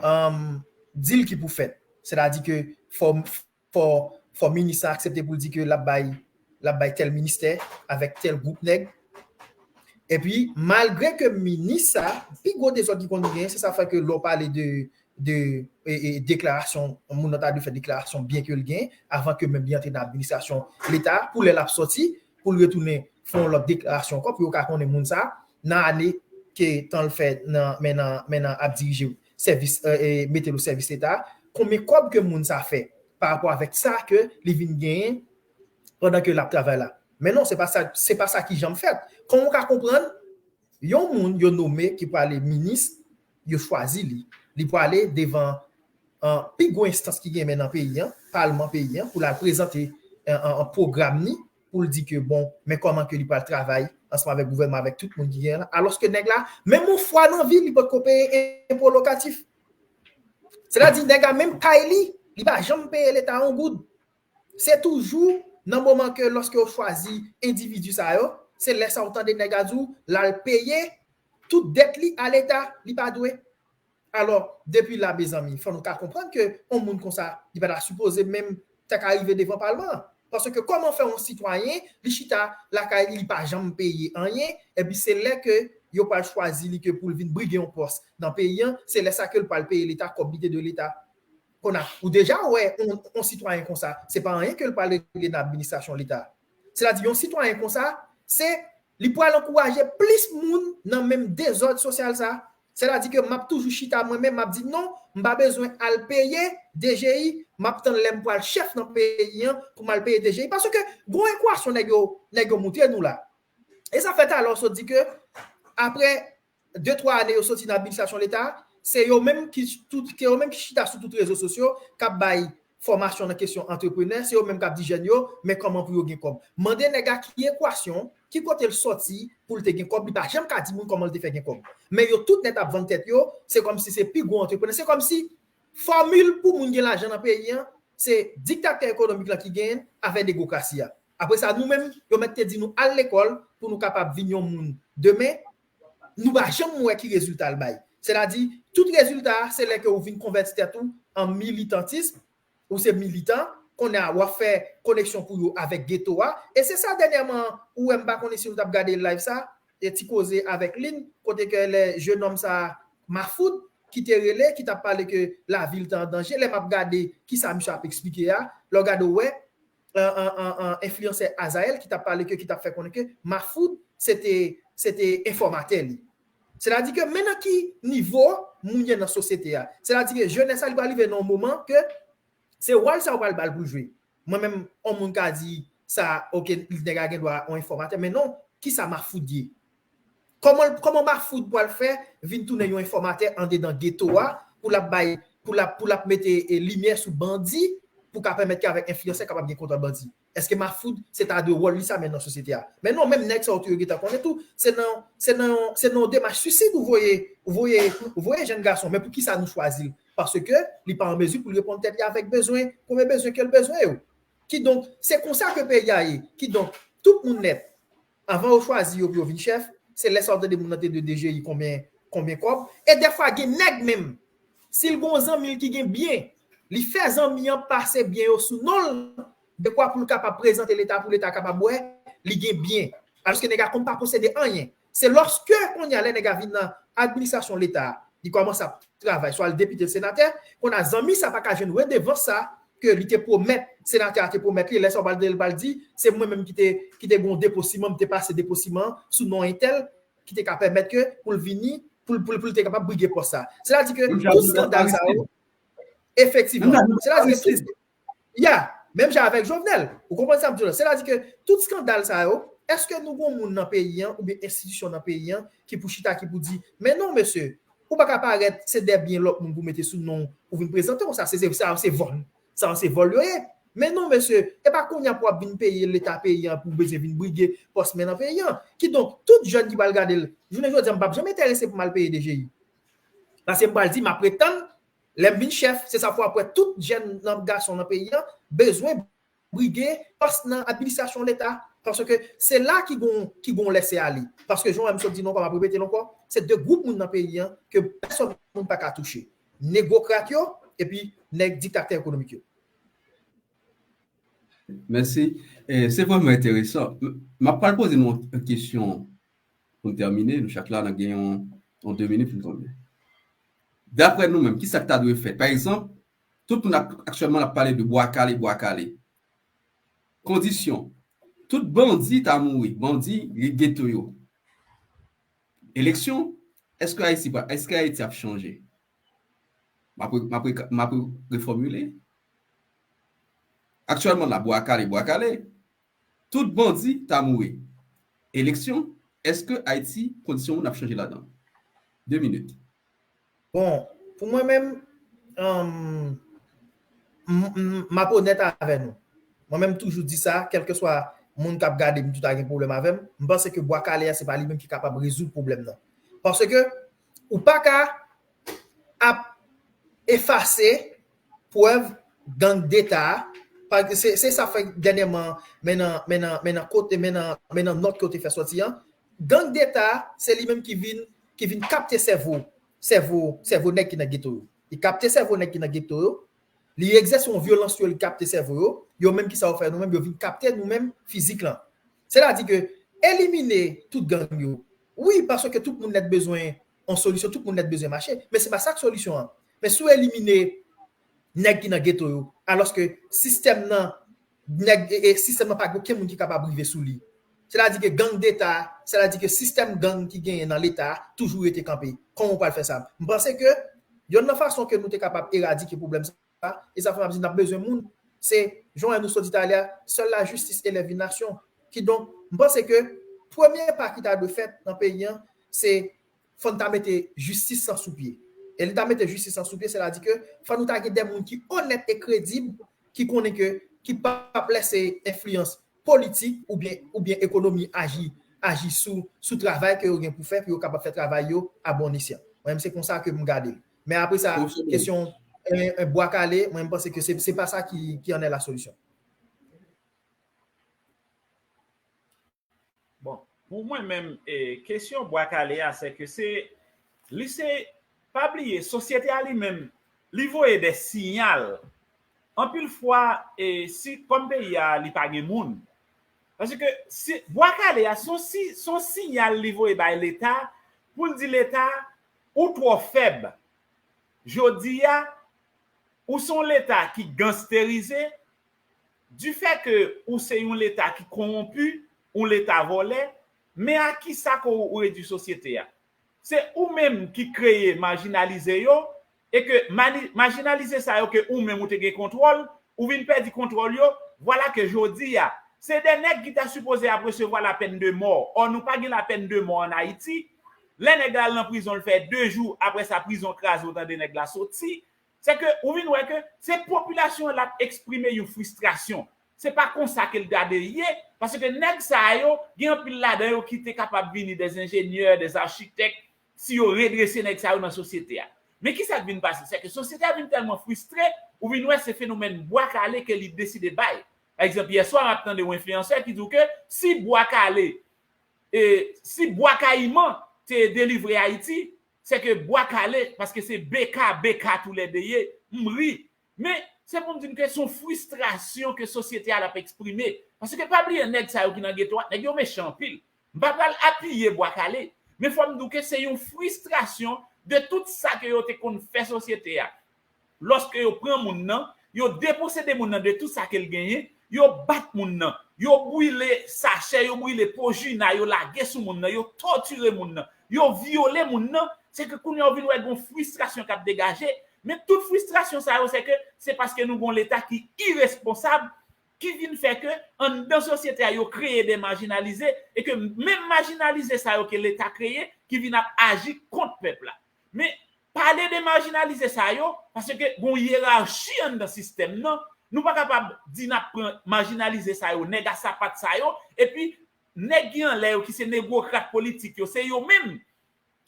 um, deal ki pou fèt. Sètadi ke fò, fò, fò minis la aksepte pou l di ke l ap bay, l ap bay tèl ministè avèk tèl gwoup nèg. Epi, malgre ke minis sa, pi gwo dezòd ki konn gen, se sa fè ke lè w pale de, de e, e, deklarasyon, moun nan ta dwe fè deklarasyon byen ke l gen, avan ke menm li antre nan administrasyon Leta, pou lè l ap sòti, pou l retounen fè yon lòt deklarasyon ankò, pou yo ka konnen moun sa, nan ane ke tan l fè nan, men nan, men nan ap dirije sèvis, e, e, mete l o sèvis Leta, konbyen kòb ke moun sa fè pa rapò avèk sa ke li vin genyen pandan ke l ap travay la. Men non, se pa sa, se pa sa ki janm fèt. Kòman w ka konprann yon moun yo nome ki prale minis, yo chwazi li, li prale devan an, pi gwo enstans ki gen men nan peyi an, palman peyi an, pou l al prezante an, an, an pwogram ni, pou l di ke bon, men kòman ke li pral travay ansanm avèk gouvènman, avèk tout moun ki gen la. Alòske nèg la, menm yon fwa nan vi, li potko peye enpo lokatif. Sètadi nèg la menm kay li, li pa janm peye Leta yon goud. Se toujou nan moman ke lòske yo chwazi endividi sa yo, se lè sa ou tande nèg la di w l al peye tout dèt li a Leta, li pa dwe. Alò, depi la, mezanmi, fò nou ka konprann ke yon moun konsa, li pa ta sipoze menm ta ka rive devan palman an. Paske kòman fè yon sitwayen, li chita lakay li, li pa janm peye anyen, epi se lè ke yo pral chwazi li ke pou l vin brige yon pòs nan peyi an, se lè sa ke l pral peye Leta kòb li te dwe Leta. Kounye a, ou deja wè yon, yon sitwayen konsa, se pa anyen ke l pral regle nan administrasyon Leta. Sètadi, yon sitwayen konsa, se li pral ankouraje plis moun nan menm dezòd sosyal sa. Sètadi ke m ap toujou chita mwen menm, m ap di non, m pa bezwen al peye D G I, m ap tann lè m pral chèf nan peyi an pou m al peye D G I. Paske gwo ekwasyon nèg yo, nèg yo moutre nou la. E sa fè talè w sot di ke apre de twa ane yo soti nan administrasyon Leta, se yo menm ki tout, se yo menm ki chita sou tout rezo sosyo, k ap bay fòmasyon nan kesyon antreprenè, se yo menm k ap di jèn yo, men kòman pou yo gen kòb. Mande nèg la ki ekwasyon ki kote l sòti pou l te gen kòb, li pa janm ka di moun kòman l te fè gen kòb. Men yo tout nèt ap vann tèt yo, se kòmsi se pi gwo antreprenè. Se kòmsi fòmil pou moun gen lajan nan peyi an, se diktatè ekonomik lan ki genyen avèk negokrasi a. Apre sa, nou menm, yo mèt te di nou al lekòl pou nou kapab vin yon moun demen, nou pa janm wè ki rezilta l bay. Sètadi, tout rezilta a, se lè ke ou vin konvèti tèt ou an militantis, ou se militan, kounye a w ap fè koneksyon pou yo avèk geto a. E se sa dènyèman, ou wè m pa konnen si nou t ap gade live sa, e ti koze avèk Lynn, kote ke lè jenòm sa, Mafoud, ki te rele, ki t ap pale ke lavi l te an danje. Lè m ap gade kisa misye ap eksplike a, lè w gade w wè, an, an, an, an, enfliyansè Azael ki t ap pale ke, ki t ap fè konnen ke Mafoud se te, se te enfòmatè li. Sètadi ke men nan ki nivo moun ye nan sosyete a. Sètadi ke jenès la, li pral rive nan yon moman ke se wòl sa yo pral ba l pou l jwe. Mwen menm, yon moun ka di sa, oke, nèg la gen dwa yon enfòmatè, men non, kisa Mafoud ye? Kòman, kòman Mafoud pral fè vin tounen yon enfòmatè andedan geto a pou l ap bay, pou l ap, pou l ap mete, e, limyè sou bandi pou ka pèmèt ke avèk enfliyansè kapab gen kontwòl bandi? Èske Mafoud se ta dwe wòl li sa men nan sosyete a? Men non, menm nèg sa yo tou yo gentan konnen tou, se nan, se nan, se nan yon demach suisid ou voye, ou voye, ou voye jèn gason. Men poukisa nou chwazi l? Paske li pa an mezi pou l reponn tèt li avèk bezwen, premye bezwen ke l bezwen yo. Kidonk, se konsa ke peyi a ye. Kidonk, tout moun nèt, anvan yo chwazi yo pou yo vin chèf, se lè sa w tande moun nan te dwe D G I konbyen, konbyen kòb. E dèfwa gen nèg menm, si l gen yon zanmi l ki gen byen, li fè zanmi an pase byen yo sou non l, dekwa pou l kapab prezante Leta, pou Leta kapab wè li gen byen. Alòske nèg la konn pa posede anyen. Se lòske kounye a lè nèg la vin nan administrasyon Leta, li kòmanse ap travay, swa l depite, l senatè, kounye a zanmi sa pa ka jwenn redevans sa ke li te pwomèt, senatè a te pwomèt li, lè sa w pral tande l pral di, se mwen menm ki te, ki te gen yon depo siman, m te pase depo siman sou non entèl, ki te ka pèmèt ke pou l vini, pou l, pou l, pou l te kapab brige pòs sa. Sètadi ke tout skandal sa yo, efektivman, sètadi ke tout, ya, menm jan avèk Jovenel, ou konprann sa m di w la? Sètadi ke tout skandal sa yo, èske nou gon moun nan peyi an oubyen enstitisyon nan peyi an ki pou chita, ki pou di, men non, mesye, ou pa ka parèt, se de byen lòt moun pou mete sou non w pou vin prezante w, sa se, se, sa se vòl. Sa se vòl yo ye. Men non, mesye, e pa kounye a pou w ap vin peye Leta peyi an pou w bezwen vin brige pòs mè nan peyi an. Kidonk, tout jèn ki pral gade l, jounen jodi a, m p ap janm enterese pou m al peye D G I. Paske m pral di, m ap ret tann, lè m vin chèf, se sa fè w ap wè tout jèn nan, gason nan peyi an bezwen brige pòs nan administrasyon Leta. Paske se la ki gon, ki gon lèse ale. Paske jan w wè m sot di non, m ap repete l ankò, se de gwoup moun nan peyi an ke pèsòn moun pa ka touche. Negwokrat yo, epi nèg diktatè ekonomik yo. Mèsi. E, se vrèman enteresan. M, m ap pral poze nou yon kesyon pou n tèmine. Nou chak la, n ap gen yon, yon de minit pou n tèmine. Daprè nou menm, kisa k ta dwe fèt? Pa egzanp, tout moun ak, aktyèlman ap pale de bwa kale, bwa kale. Kondisyon, tout bandi ta mouri, bandi geto yo. Eleksyon, èske Ayiti, èske Ayiti ap chanje? M ap, m ap, m ap refòmile. Aktyèlman la, bwa kale, bwa kale. Tout bandi ta mouri. Eleksyon, èske Ayiti, kondisyon moun ap chanje ladan? De minit. Bon, pou mwen menm, um, m, m, m ap onèt avè nou. Mwen menm toujou di sa, kèlkeswa moun k ap gade m, tout a gen pwoblèm avè m. M panse ke bwa kale a, se pa li menm ki kapab rezoud pwoblèm nan. Paske ou pa ka ap efase prèv gang deta a, paske se, se sa fè dènyèman, men nan, men nan, men nan kote, men nan, men nan nòt ke w te fè sòti an, gang deta a, se li menm ki vin, ki vin kapte sèvo, sèvo, sèvo nèg ki nan geto yo. Li kapte sèvo nèg ki nan geto yo, li egzèse yon vyolans yo, li kapte sèvo yo, yo menm kisa yo fè nou menm, yo vin kapte nou menm fizik lan. Sètadi ke elimine tout gang yo. Wi, paske tout moun nèt bezwen yon solisyon, tout moun nèt bezwen mache, men se pa sa k solisyon an. Men si w elimine nèg ki nan geto yo, alòske sistèm nan, nèg, e, e, sistèm nan pa gen okenn moun ki kapab rive sou li. Sètadi ke gang deta, sètadi ke sistèm gang ki genyen nan leta toujou rete kanpe. Kòman w pral fè sa? M panse ke yonn nan fason ke nou te kapab eradike pwoblèm sa, e sa fè m ap di n ap bezwen moun, se, jan nou sot di talè a, seule la justice élève une nation. Kidonk, m panse ke premye pa ki ta dwe fèt nan peyi an, se fò n ta mete jistis lan sou pye. E lè n ta mete jistis lan sou pye, sètadi ke fò nou ta gen de moun ki onèt e kredib, ki konnen ke, ki p ap lèse enfliyans politik oubyen, oubyen ekonomi aji aji sou, sou travay ke yo gen pou fè, pou yo kapab fè travay yo a bon esyan. Mwen menm, se konsa ke m gade l. Men apre sa, kesyon, e, e, bwa kale, mwen, m panse ke se, se pa sa ki, ki anlè la solisyon. Bon, pou mwen menm, e, kesyon bwa kale a, se ke se, li se, pa bliye, sosyete a li menm, li voye de siyal. Anpil fwa, e, si kòm peyi a, li pa gen moun. Paske si, bwa kale a, se yon si, se yon siyal li voye bay Leta, pou l di Leta, ou twò fèb. Jodi a, ou se yon Leta ki gangsterize, difè ke ou se yon Leta ki kowonpi, yon Leta vòlè, men a kisa ke ou redui sosyete a? Se ou menm ki kreye majinalize yo, e ke mani-, majinalize sa yo ke ou menm ou te gen kontwòl, ou vin pèdi kontwòl yo, vwala ke jodi a, se de nèg ki ta sipoze ap resevwa lapèndemò. Ò, nou pa gen lapèndemò ann Ayiti. Lè nèg la al nan prizon, l fè de jou, apre sa, prizon kraze, ou tande nèg la soti. Se ke ou vin wè ke se popilasyon an l ap eksprime yon fristrasyon. Se pa konsa ke l ta dwe ye, paske nèg sa yo, gen anpil ladan yo ki te kapab vini des enjenyè, des achitèk, si yo redrese nèg sa yo nan sosyete a. Men kisa k vin pase? Se ke sosyete a vin tèlman fristre, ou vin wè se fenomèn bwa kale ke li deside bay. Pa egzanp, yè swa m ap tande yon enfliyansè ki di w ke si bwa kale, e, si bwa kayiman te delivre Ayiti, se ke bwa kale, paske se B K, B K toulède ye, m ri. Men, se pou m di n ke se yon fristrasyon ke sosyete a l ap eksprime. Paske pa bliye nèg sa yo ki nan geto a, nèg yo mechan anpil. M pa pral apiye bwa kale, men fò m di w ke se yon fristrasyon de tout sa ke yo te konn fè sosyete a. Lòske yo pran moun nan, yo deposede moun nan de tout sa ke l genyen, yo bat moun nan, yo brile sachè, yo brile po Jina, yo lage sou moun nan, yo tòtire moun nan, yo vyole moun nan, se ke kounye a w vin wè gen yon fristrasyon k ap degaje, men tout fristrasyon sa yo, se ke se paske nou gen yon Leta ki iresponsab, ki vin fè ke anndan sosyete a yo kreye de majinalize, e ke menm majinalize sa yo ke Leta kreye, ki vin ap aji kont pèp la. Men pale de majinalize sa yo, paske gen yon yerachi anndan sistèm nan, nou pa kapab di n ap pran majinalize sa yo, nèg a sapat sa yo, epi nèg ki anlè yo, ki se negwokrat politik yo, se yo menm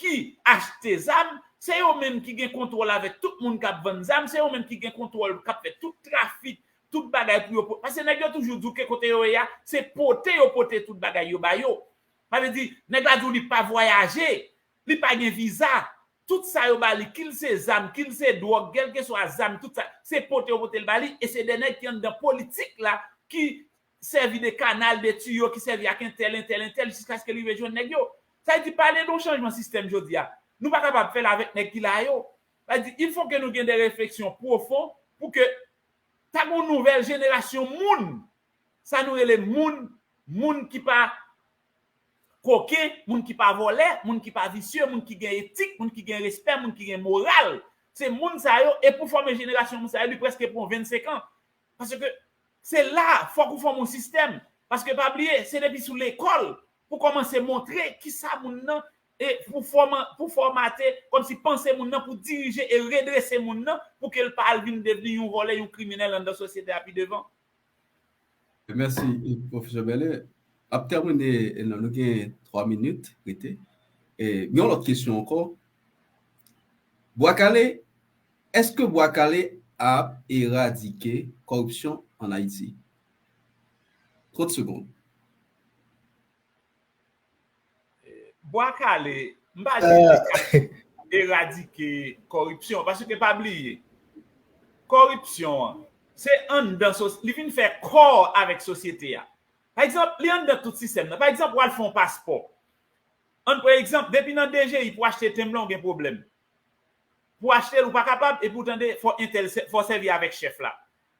ki achte zam, se yo menm ki gen kontwòl avèk tout moun k ap vann zam, se yo menm ki gen kontwòl k ap fè tout trafik, tout bagay pou yo po-, paske nèg yo toujou di w ke kote yo ye a, se pote yo pote tout bagay yo ba yo. Sa vle di, nèg la di w li pa vwayaje, li pa gen viza, tout sa yo ba li, kil se zam, kil se dwòg, kèlkeswa zam, tout sa, se pote yo pote l ba li, e se de nèg ki anndan politik la, ki sèvi de kanal, de tiyo, ki sèvi ak entèl, entèl, entèl, jiskaske li rive jwenn nèg yo. Sa vle di, pale de yon chanjman sistèm jodi a, nou pa kapab fè l avèk nèg ki la yo. Sa vle di, il faut que nou gen de refleksyon pwofon pou ke ta gen yon nouvèl jenerasyon moun, sa nou rele moun, moun ki pa koken, moun ki pa vòlè, moun ki pa visye, moun ki gen etik, moun ki gen respè, moun ki gen moral. Se moun sa yo, e pou fòme jenerasyon moun sa yo, li prèske pran vennsenk an. Paske se la, fòk ou fòme yon sistèm. Paske pa bliye, se depi sou lekòl pou kòmanse montre kisa moun nan, e pou fòma-, pou fòmate, kòmsi panse moun nan, pou dirije e redrese moun nan, pou ke l pa al vin devni yon vòlè, yon kriminèl anndan sosyete a pi devan. Mèsi, pwofesè Bèlè. Ap tèmine, e, non, nou gen twa minit rete. E, gen yon lòt kesyon ankò. Bwa kale, èske bwa kale ap eradike kòripsyon ann Ayiti? Trant segonn. Bwa kale, m pa di li ka eradike kòripsyon, paske pa bliye, kòripsyon an, se anndan sos-, li vin fè kò avèk sosyete a. Pa egzanp, li anndan tout sistèm nan. Pa egzanp, w al fè yon paspò. Ann pran egzanp, depi nan D G I pou achte tenb lan, w gen pwoblèm. Pou achte l, ou pa kapab, epi w tande, fò entèl sè-, fò sèvi avèk chèf la.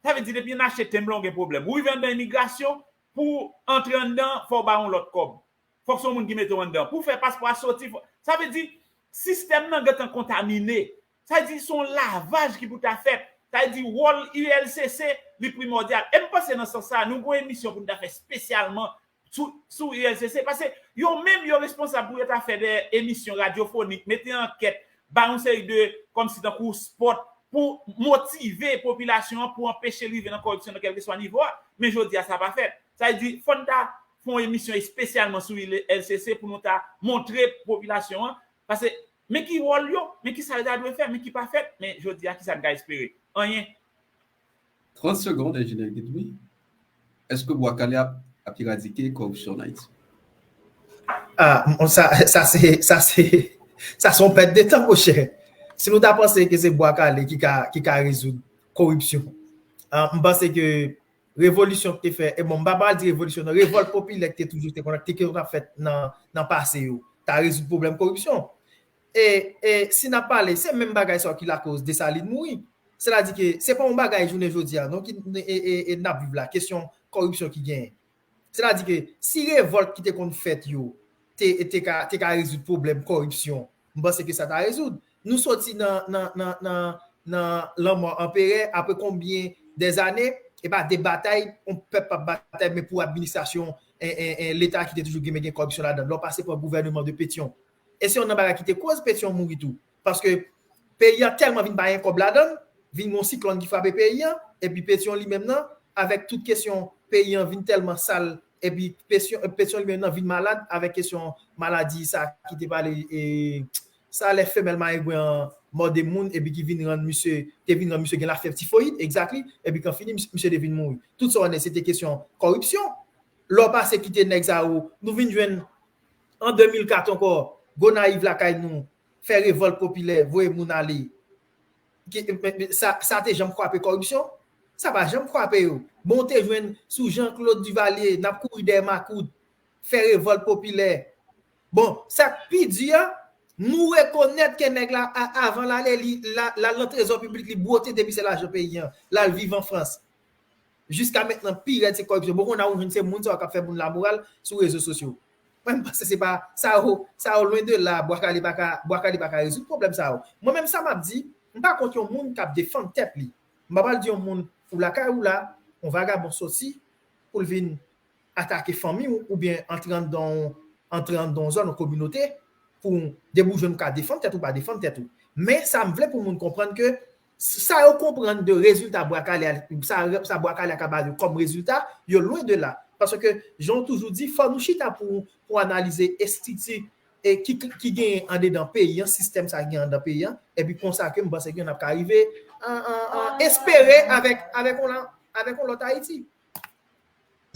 Sa vle di, depi n achte tenb lan, w gen pwoblèm. Ou rive anndan imigrasyon, pou antre anndan, fò w ba yon lòt kòb. Fòk se yon moun ki mete w anndan. Pou w fè paspò a soti, fò, sa vle di, sistèm nan gentan kontamine. Sa vle di, se yon lavaj ki pou ta fèt. Sa vle di, wòl U L C C, li primòdyal. E m panse nan sans sa, nou gen yon emisyon pou n ta fè espesyalman sou, sou U L C C, paske yo menm yo responsab pou yo ta fè de emisyon radyofonik, mete ankèt, bay yon seri de, kòmsi tankou spòt, pou motive popilasyon an, pou anpeche l rive nan kòripsyon nan kèlkeswa nivo a. Men jodi a, sa pa fèt. Sa vle di, fò n ta fè yon emisyon espesyalman sou I L C C pou nou ta montre popilasyon an. Paske, men ki wòl yo, men ki sa yo ta dwe fè, men ki pa fèt, men jodi a, ki sa n ka espere? Anyen. Trant segonn, enjenyè Guy Louis. Èske Bwa Kale ap, ap eradike kòripsyon an Ayiti? Ah, bon, sa, sa se, sa se, sa se yon pèt de tan, monchè. Si nou ta panse ke se Bwa Kale ki ka, ki ka rezoud koripsyon, ah, m panse ke revolisyon ki te fè, e bon, m pa pral di revolisyon, non, revòlt popilè ki te toujou te konn, te konn ap fèt nan, nan pase yo, ta rezoud pwoblèm koripsyon. E, e si n ap pale, se menm bagay sa ki lakoz Desalin mouri. Sètadi ke se pa yon bagay jounen jodi a, non, ki, e, e, e n ap viv la, kesyon kòripsyon ki genyen. Sètadi ke si revòlt ki te konn fèt yo te, te ka, te ka rezoud pwoblèm kòripsyon, m panse ke sa ta rezoud. Nou soti nan, nan, nan, nan, nan lanmò anperè, apre konbyen dèzane, e pa de batay, yon pèp ap batay, men pou administrasyon, en, en, en, Leta ki te toujou gen, men gen kòripsyon ladan l. Lè w pase pran gouvèneman de Petyon. E se yon nan bagay ki te koz Petyon mouri tou. Paske peyi an tèlman vin pa gen kòb ladan l, vin yon siklòn ki frape peyi an, epi Petyon li menm nan, avèk tout kesyon peyi an vin tèlman sal, epi Petyon, Petyon li menm nan vin malad avèk kesyon maladi sa ki te pale, e, sa lè femèl marengwen an mòde moun, epi ki vin rann misye, te vin rann misye gen lafyèv tifoyid, exactly, epi kan fini, misye, misye te vin mouri. Tout sa w wè se te kesyon kòripsyon. Lè w pase kite nèg sa yo, nou vin jwenn an de mil kat ankò, Gonayiv lakay nou, fè revòlt popilè, voye moun ale. Ki, men, men, sa, sa te janm kwape kòripsyon? Sa pa janm kwape yo. Bon, te jwenn sou Jean Claude Duvalier, n ap kouri dèyè makout, fè revòlt popilè. Bon, sa k pi di a, nou rekonèt ke nèg la, a, avan l ale, li, l al nan trezò piblik, li bwote depi se lajan peyi an, l al viv an Frans. Jiska mentnan, pi rèd se kòripsyon. Bon, kounye a ou jwenn se moun sa yo k ap fè moun lamoral sou rezo sosyo. Mwen, m panse se pa sa yo, sa yo lwen de la, Bwa Kale pa ka, Bwa Kale pa ka rezoud pwoblèm sa yo. Mwen menm, sa m ap di, m pa kont yon moun k ap defann tèt li. M pa pral di yon moun ou lakay ou la, yon vagabon soti pou l vin atake fanmi w oubyen antre anndan yon, antre anndan yon zòn, yon kominote pou deboujwen ou ka defann tèt ou, pa defann tèt ou. Men sa m vle pou moun konprann ke sa yo konprann de rezilta Bwa Kale a, sa, sa Bwa Kale a ka ba yo kòm rezilta, yo lwen de la. Paske jan w toujou di, fò nou chita pou, pou analize estrikti e ki, ki genyen andedan peyi an, sistèm sa genyen andedan peyi an, epi konsa ke m panse ke n ap ka rive an, an, an espere avèk, avèk yon, avèk yon lòt Ayiti.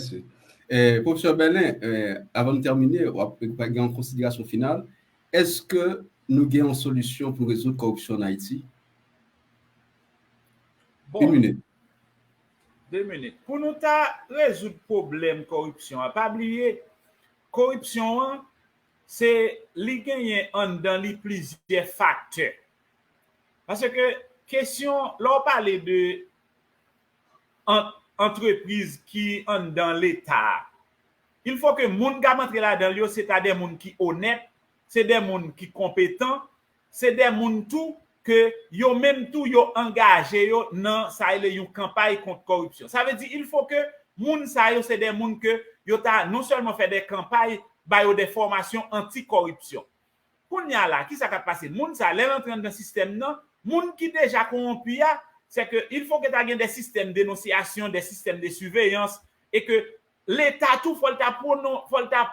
Mèsi. Eh, Pwofesè Bèlen, eh, avan n tèmine, w ap gen yon konsiderasyon final. Èske nou gen yon solisyon pou rezoud kòripsyon an Ayiti? Bon, une minute. De minit. Pou nou ta rezoud pwoblèm kòripsyon an, pa bliye, kòripsyon an, se li genyen anndan li plizyè faktè. Paske kesyon, lè w pale de an, antrepriz ki anndan Leta a, il faut que moun k ap antre ladan l yo, se ta de moun ki onèt, se de moun ki konpetan, se de moun tou ke yo menm tou yo angaje yo nan sa rele yon kanpay kont kòripsyon. Sa vle di, il faut que moun sa yo se de moun ke yo ta non sèlman fè de kanpay, ba yo de fòmasyon anti kòripsyon. Kounye a la, kisa k ap pase? Moun sa, lè l antre anndan sistèm nan, moun ki deja kowonpi a, se ke il faut que ta gen de sistèm denonsyasyon, de sistèm de siveyans, e ke Leta tou, fò l ta pwonon, fò l ta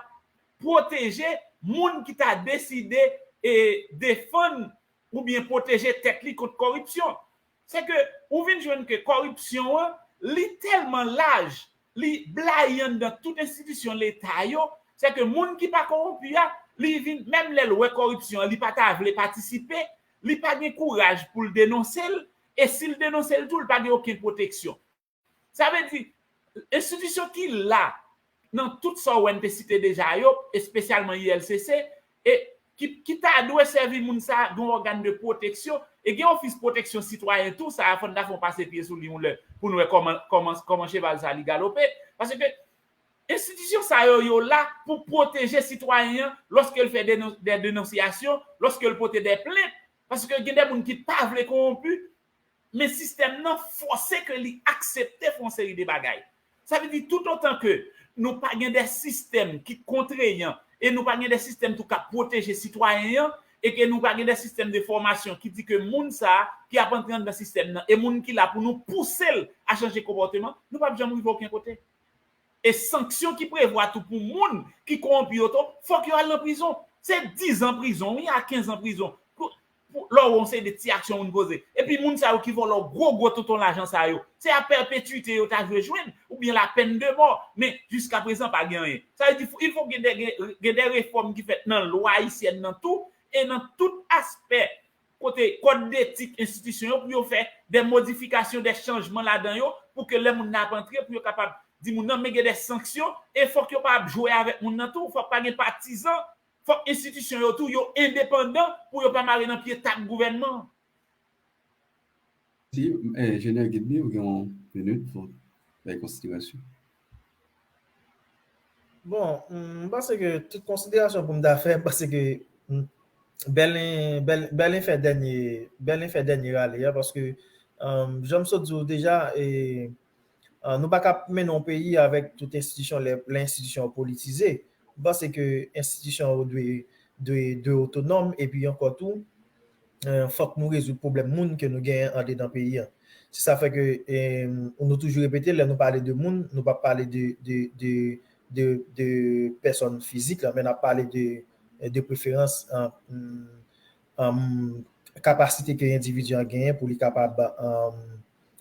pwoteje moun ki ta deside e defann oubyen pwoteje tèt li kont kòripsyon. Se ke ou vin jwenn ke kòripsyon an, li tèlman laj, li blayi anndan tout enstitisyon Leta yo, se ke moun ki pa kowonpi a, li vin, menm lè l wè kòripsyon an, li pa ta vle patisipe, li pa gen kouraj pou l denonse l, e si l denonse l tou, li pa gen okenn pwoteksyon. Sa vle di, enstitisyon ki la, nan tout sa w wè n te site deja yo, espesyalman I L C C, e ki, ki ta dwe sèvi moun sa, yon ògàn de pwoteksyon, e gen ofis pwoteksyon sitwayen tou, sa a fò n ta fè yon pase pye sou li yon lè, pou n wè kòman, kòman, kòman cheval sa li galope. Paske enstitisyon sa yo, yo la pou pwoteje sitwayen an lòske l fè denon-, de denonsyasyon, lòske l pote de plent. Paske gen de moun ki pa vle kowonpi, men sistèm nan fòse ke li aksepte fè yon seri de bagay. Sa vle di, toutotan ke nou pa gen de sistèm ki kontreyan e nou pa gen de sistèm tou k ap pwoteje sitwayen an, e ke nou pa gen de sistèm de fòmasyon ki di ke moun sa a ki ap antre anndan sistèm nan e moun ki la pou nou pouse l a chanje konpòteman, nou p ap janm rive okenn kote. E sanksyon ki prevwa tou pou moun ki kowonpi yo tou, fòk yo al nan prizon. Se diz an prizon, wi, a kenz an prizon. Pou, pou, lè w wè yon seri de ti aksyon moun poze. Epi moun sa yo ki vòlò gwo, gwo tonton lajan sa yo, se a pèpetwite yo ta dwe jwenn, oubyen la pèn de mò. Men, jiska prezan, pa gen anyen. Sa vle di, il faut gen de, gen, gen de refòm ki fèt nan lwa ayisyèn nan tou, e nan tout aspè kote kòd detik enstitisyon yo pou yo fè de modifikasyon, de chanjman ladan yo, pou ke lè moun nan ap antre, pou yo kapab di moun nan, men gen de sanksyon, e fòk yo pa ap jwe avèk moun nan tou, fòk pa gen patizan, fòk enstitisyon yo tou, yo endepandan pou yo pa mare nan pye tab gouvènman an. Si, eh, Enjenyè Guilby, ou gen yon minit pou bay konsiderasyon. Bon, m panse ke tout konsiderasyon pou m ta fè, m panse ke Bèlen, Bèlen fè dènye, Bèlen fè dènye rale a, paske jan m sot di w deja, e, nou pa ka mennen yon peyi avèk tout enstitisyon, lè, lè enstitisyon yo politize. M panse ke enstitisyon yo dwe, dwe, dwe otonòm, epi ankò tou, fòk nou rezoud pwoblèm moun ke nou genyen andedan peyi a. Se sa fè ke, e, nou toujou repete, lè nou pale de moun, nou p ap pale de, de, de, de, de pèsòn fizik la, men n ap pale de, de preferans, an, an, kapasite ke endividi an genyen pou li kapab, an,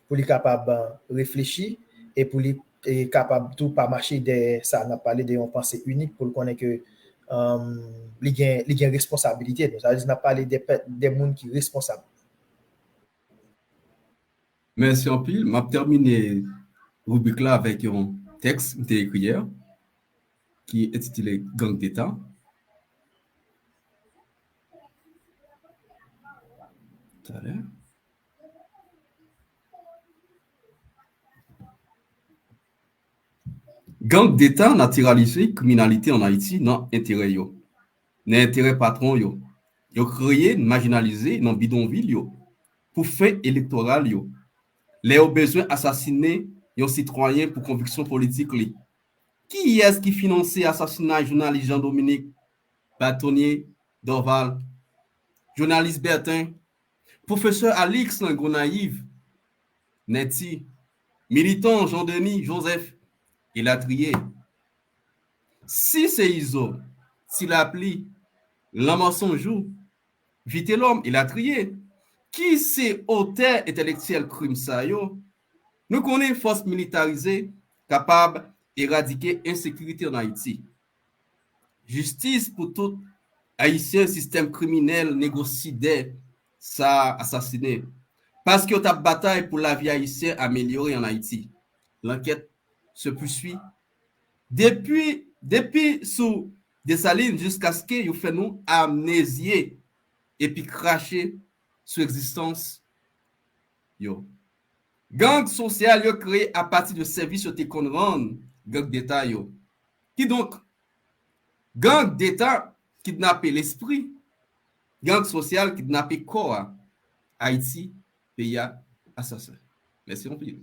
pou li kapab, an, reflechi e pou li, e, kapab tou pa mache dèyè sa. N ap pale de yon panse inik pou l konnen ke, an, li gen, li gen responsabilite. Sa vle di n ap pale de, de moun ki responsab. Mèsi anpil. M ap tèmine ribrik la avèk yon tèks m te ekri yè ki entitile Gang Deta. Talè. Gang Deta natiralize kriminalite ann Ayiti nan enterè yo, nan enterè patwon yo. Yo kreye, majinalize nan bidonvil yo pou fen elektoral yo. Lè yo bezwen asasinen yon sitwayen pou konviksyon politik li, kiyès ki finanse asasinay jounalis Jean Dominique Batonnier Dorval, jounalis Bertin, pwofesè Alix nan Gonayiv, Netty, militan Jean Denis Joseph, elatriye. Si se Izo, Ti Lapli, Lanmò Sonjou, Vitelòm, elatriye, ki se otè entèlektyèl krim sa yo, nou konnen fòs militarize kapab eradike ensekirite ann Ayiti. Jistis pou tout Ayisyen sistèm kriminèl negosidè sa a asasinen. Paske yo t ap batay pou lavi Ayisyen amelyore ann Ayiti. L'enquête se poursuit. Depi, depi sou Desalin jiskaske yo fè nou amnezye epi krache sou egzistans yo. Gang sosyal yo kreye apati de sèvis yo te konn rann gang deta yo. Kidonk, gang deta kidnape lespri, gang sosyal kidnape kò a. Ayiti, peyi a asasen. Mèsi anpil.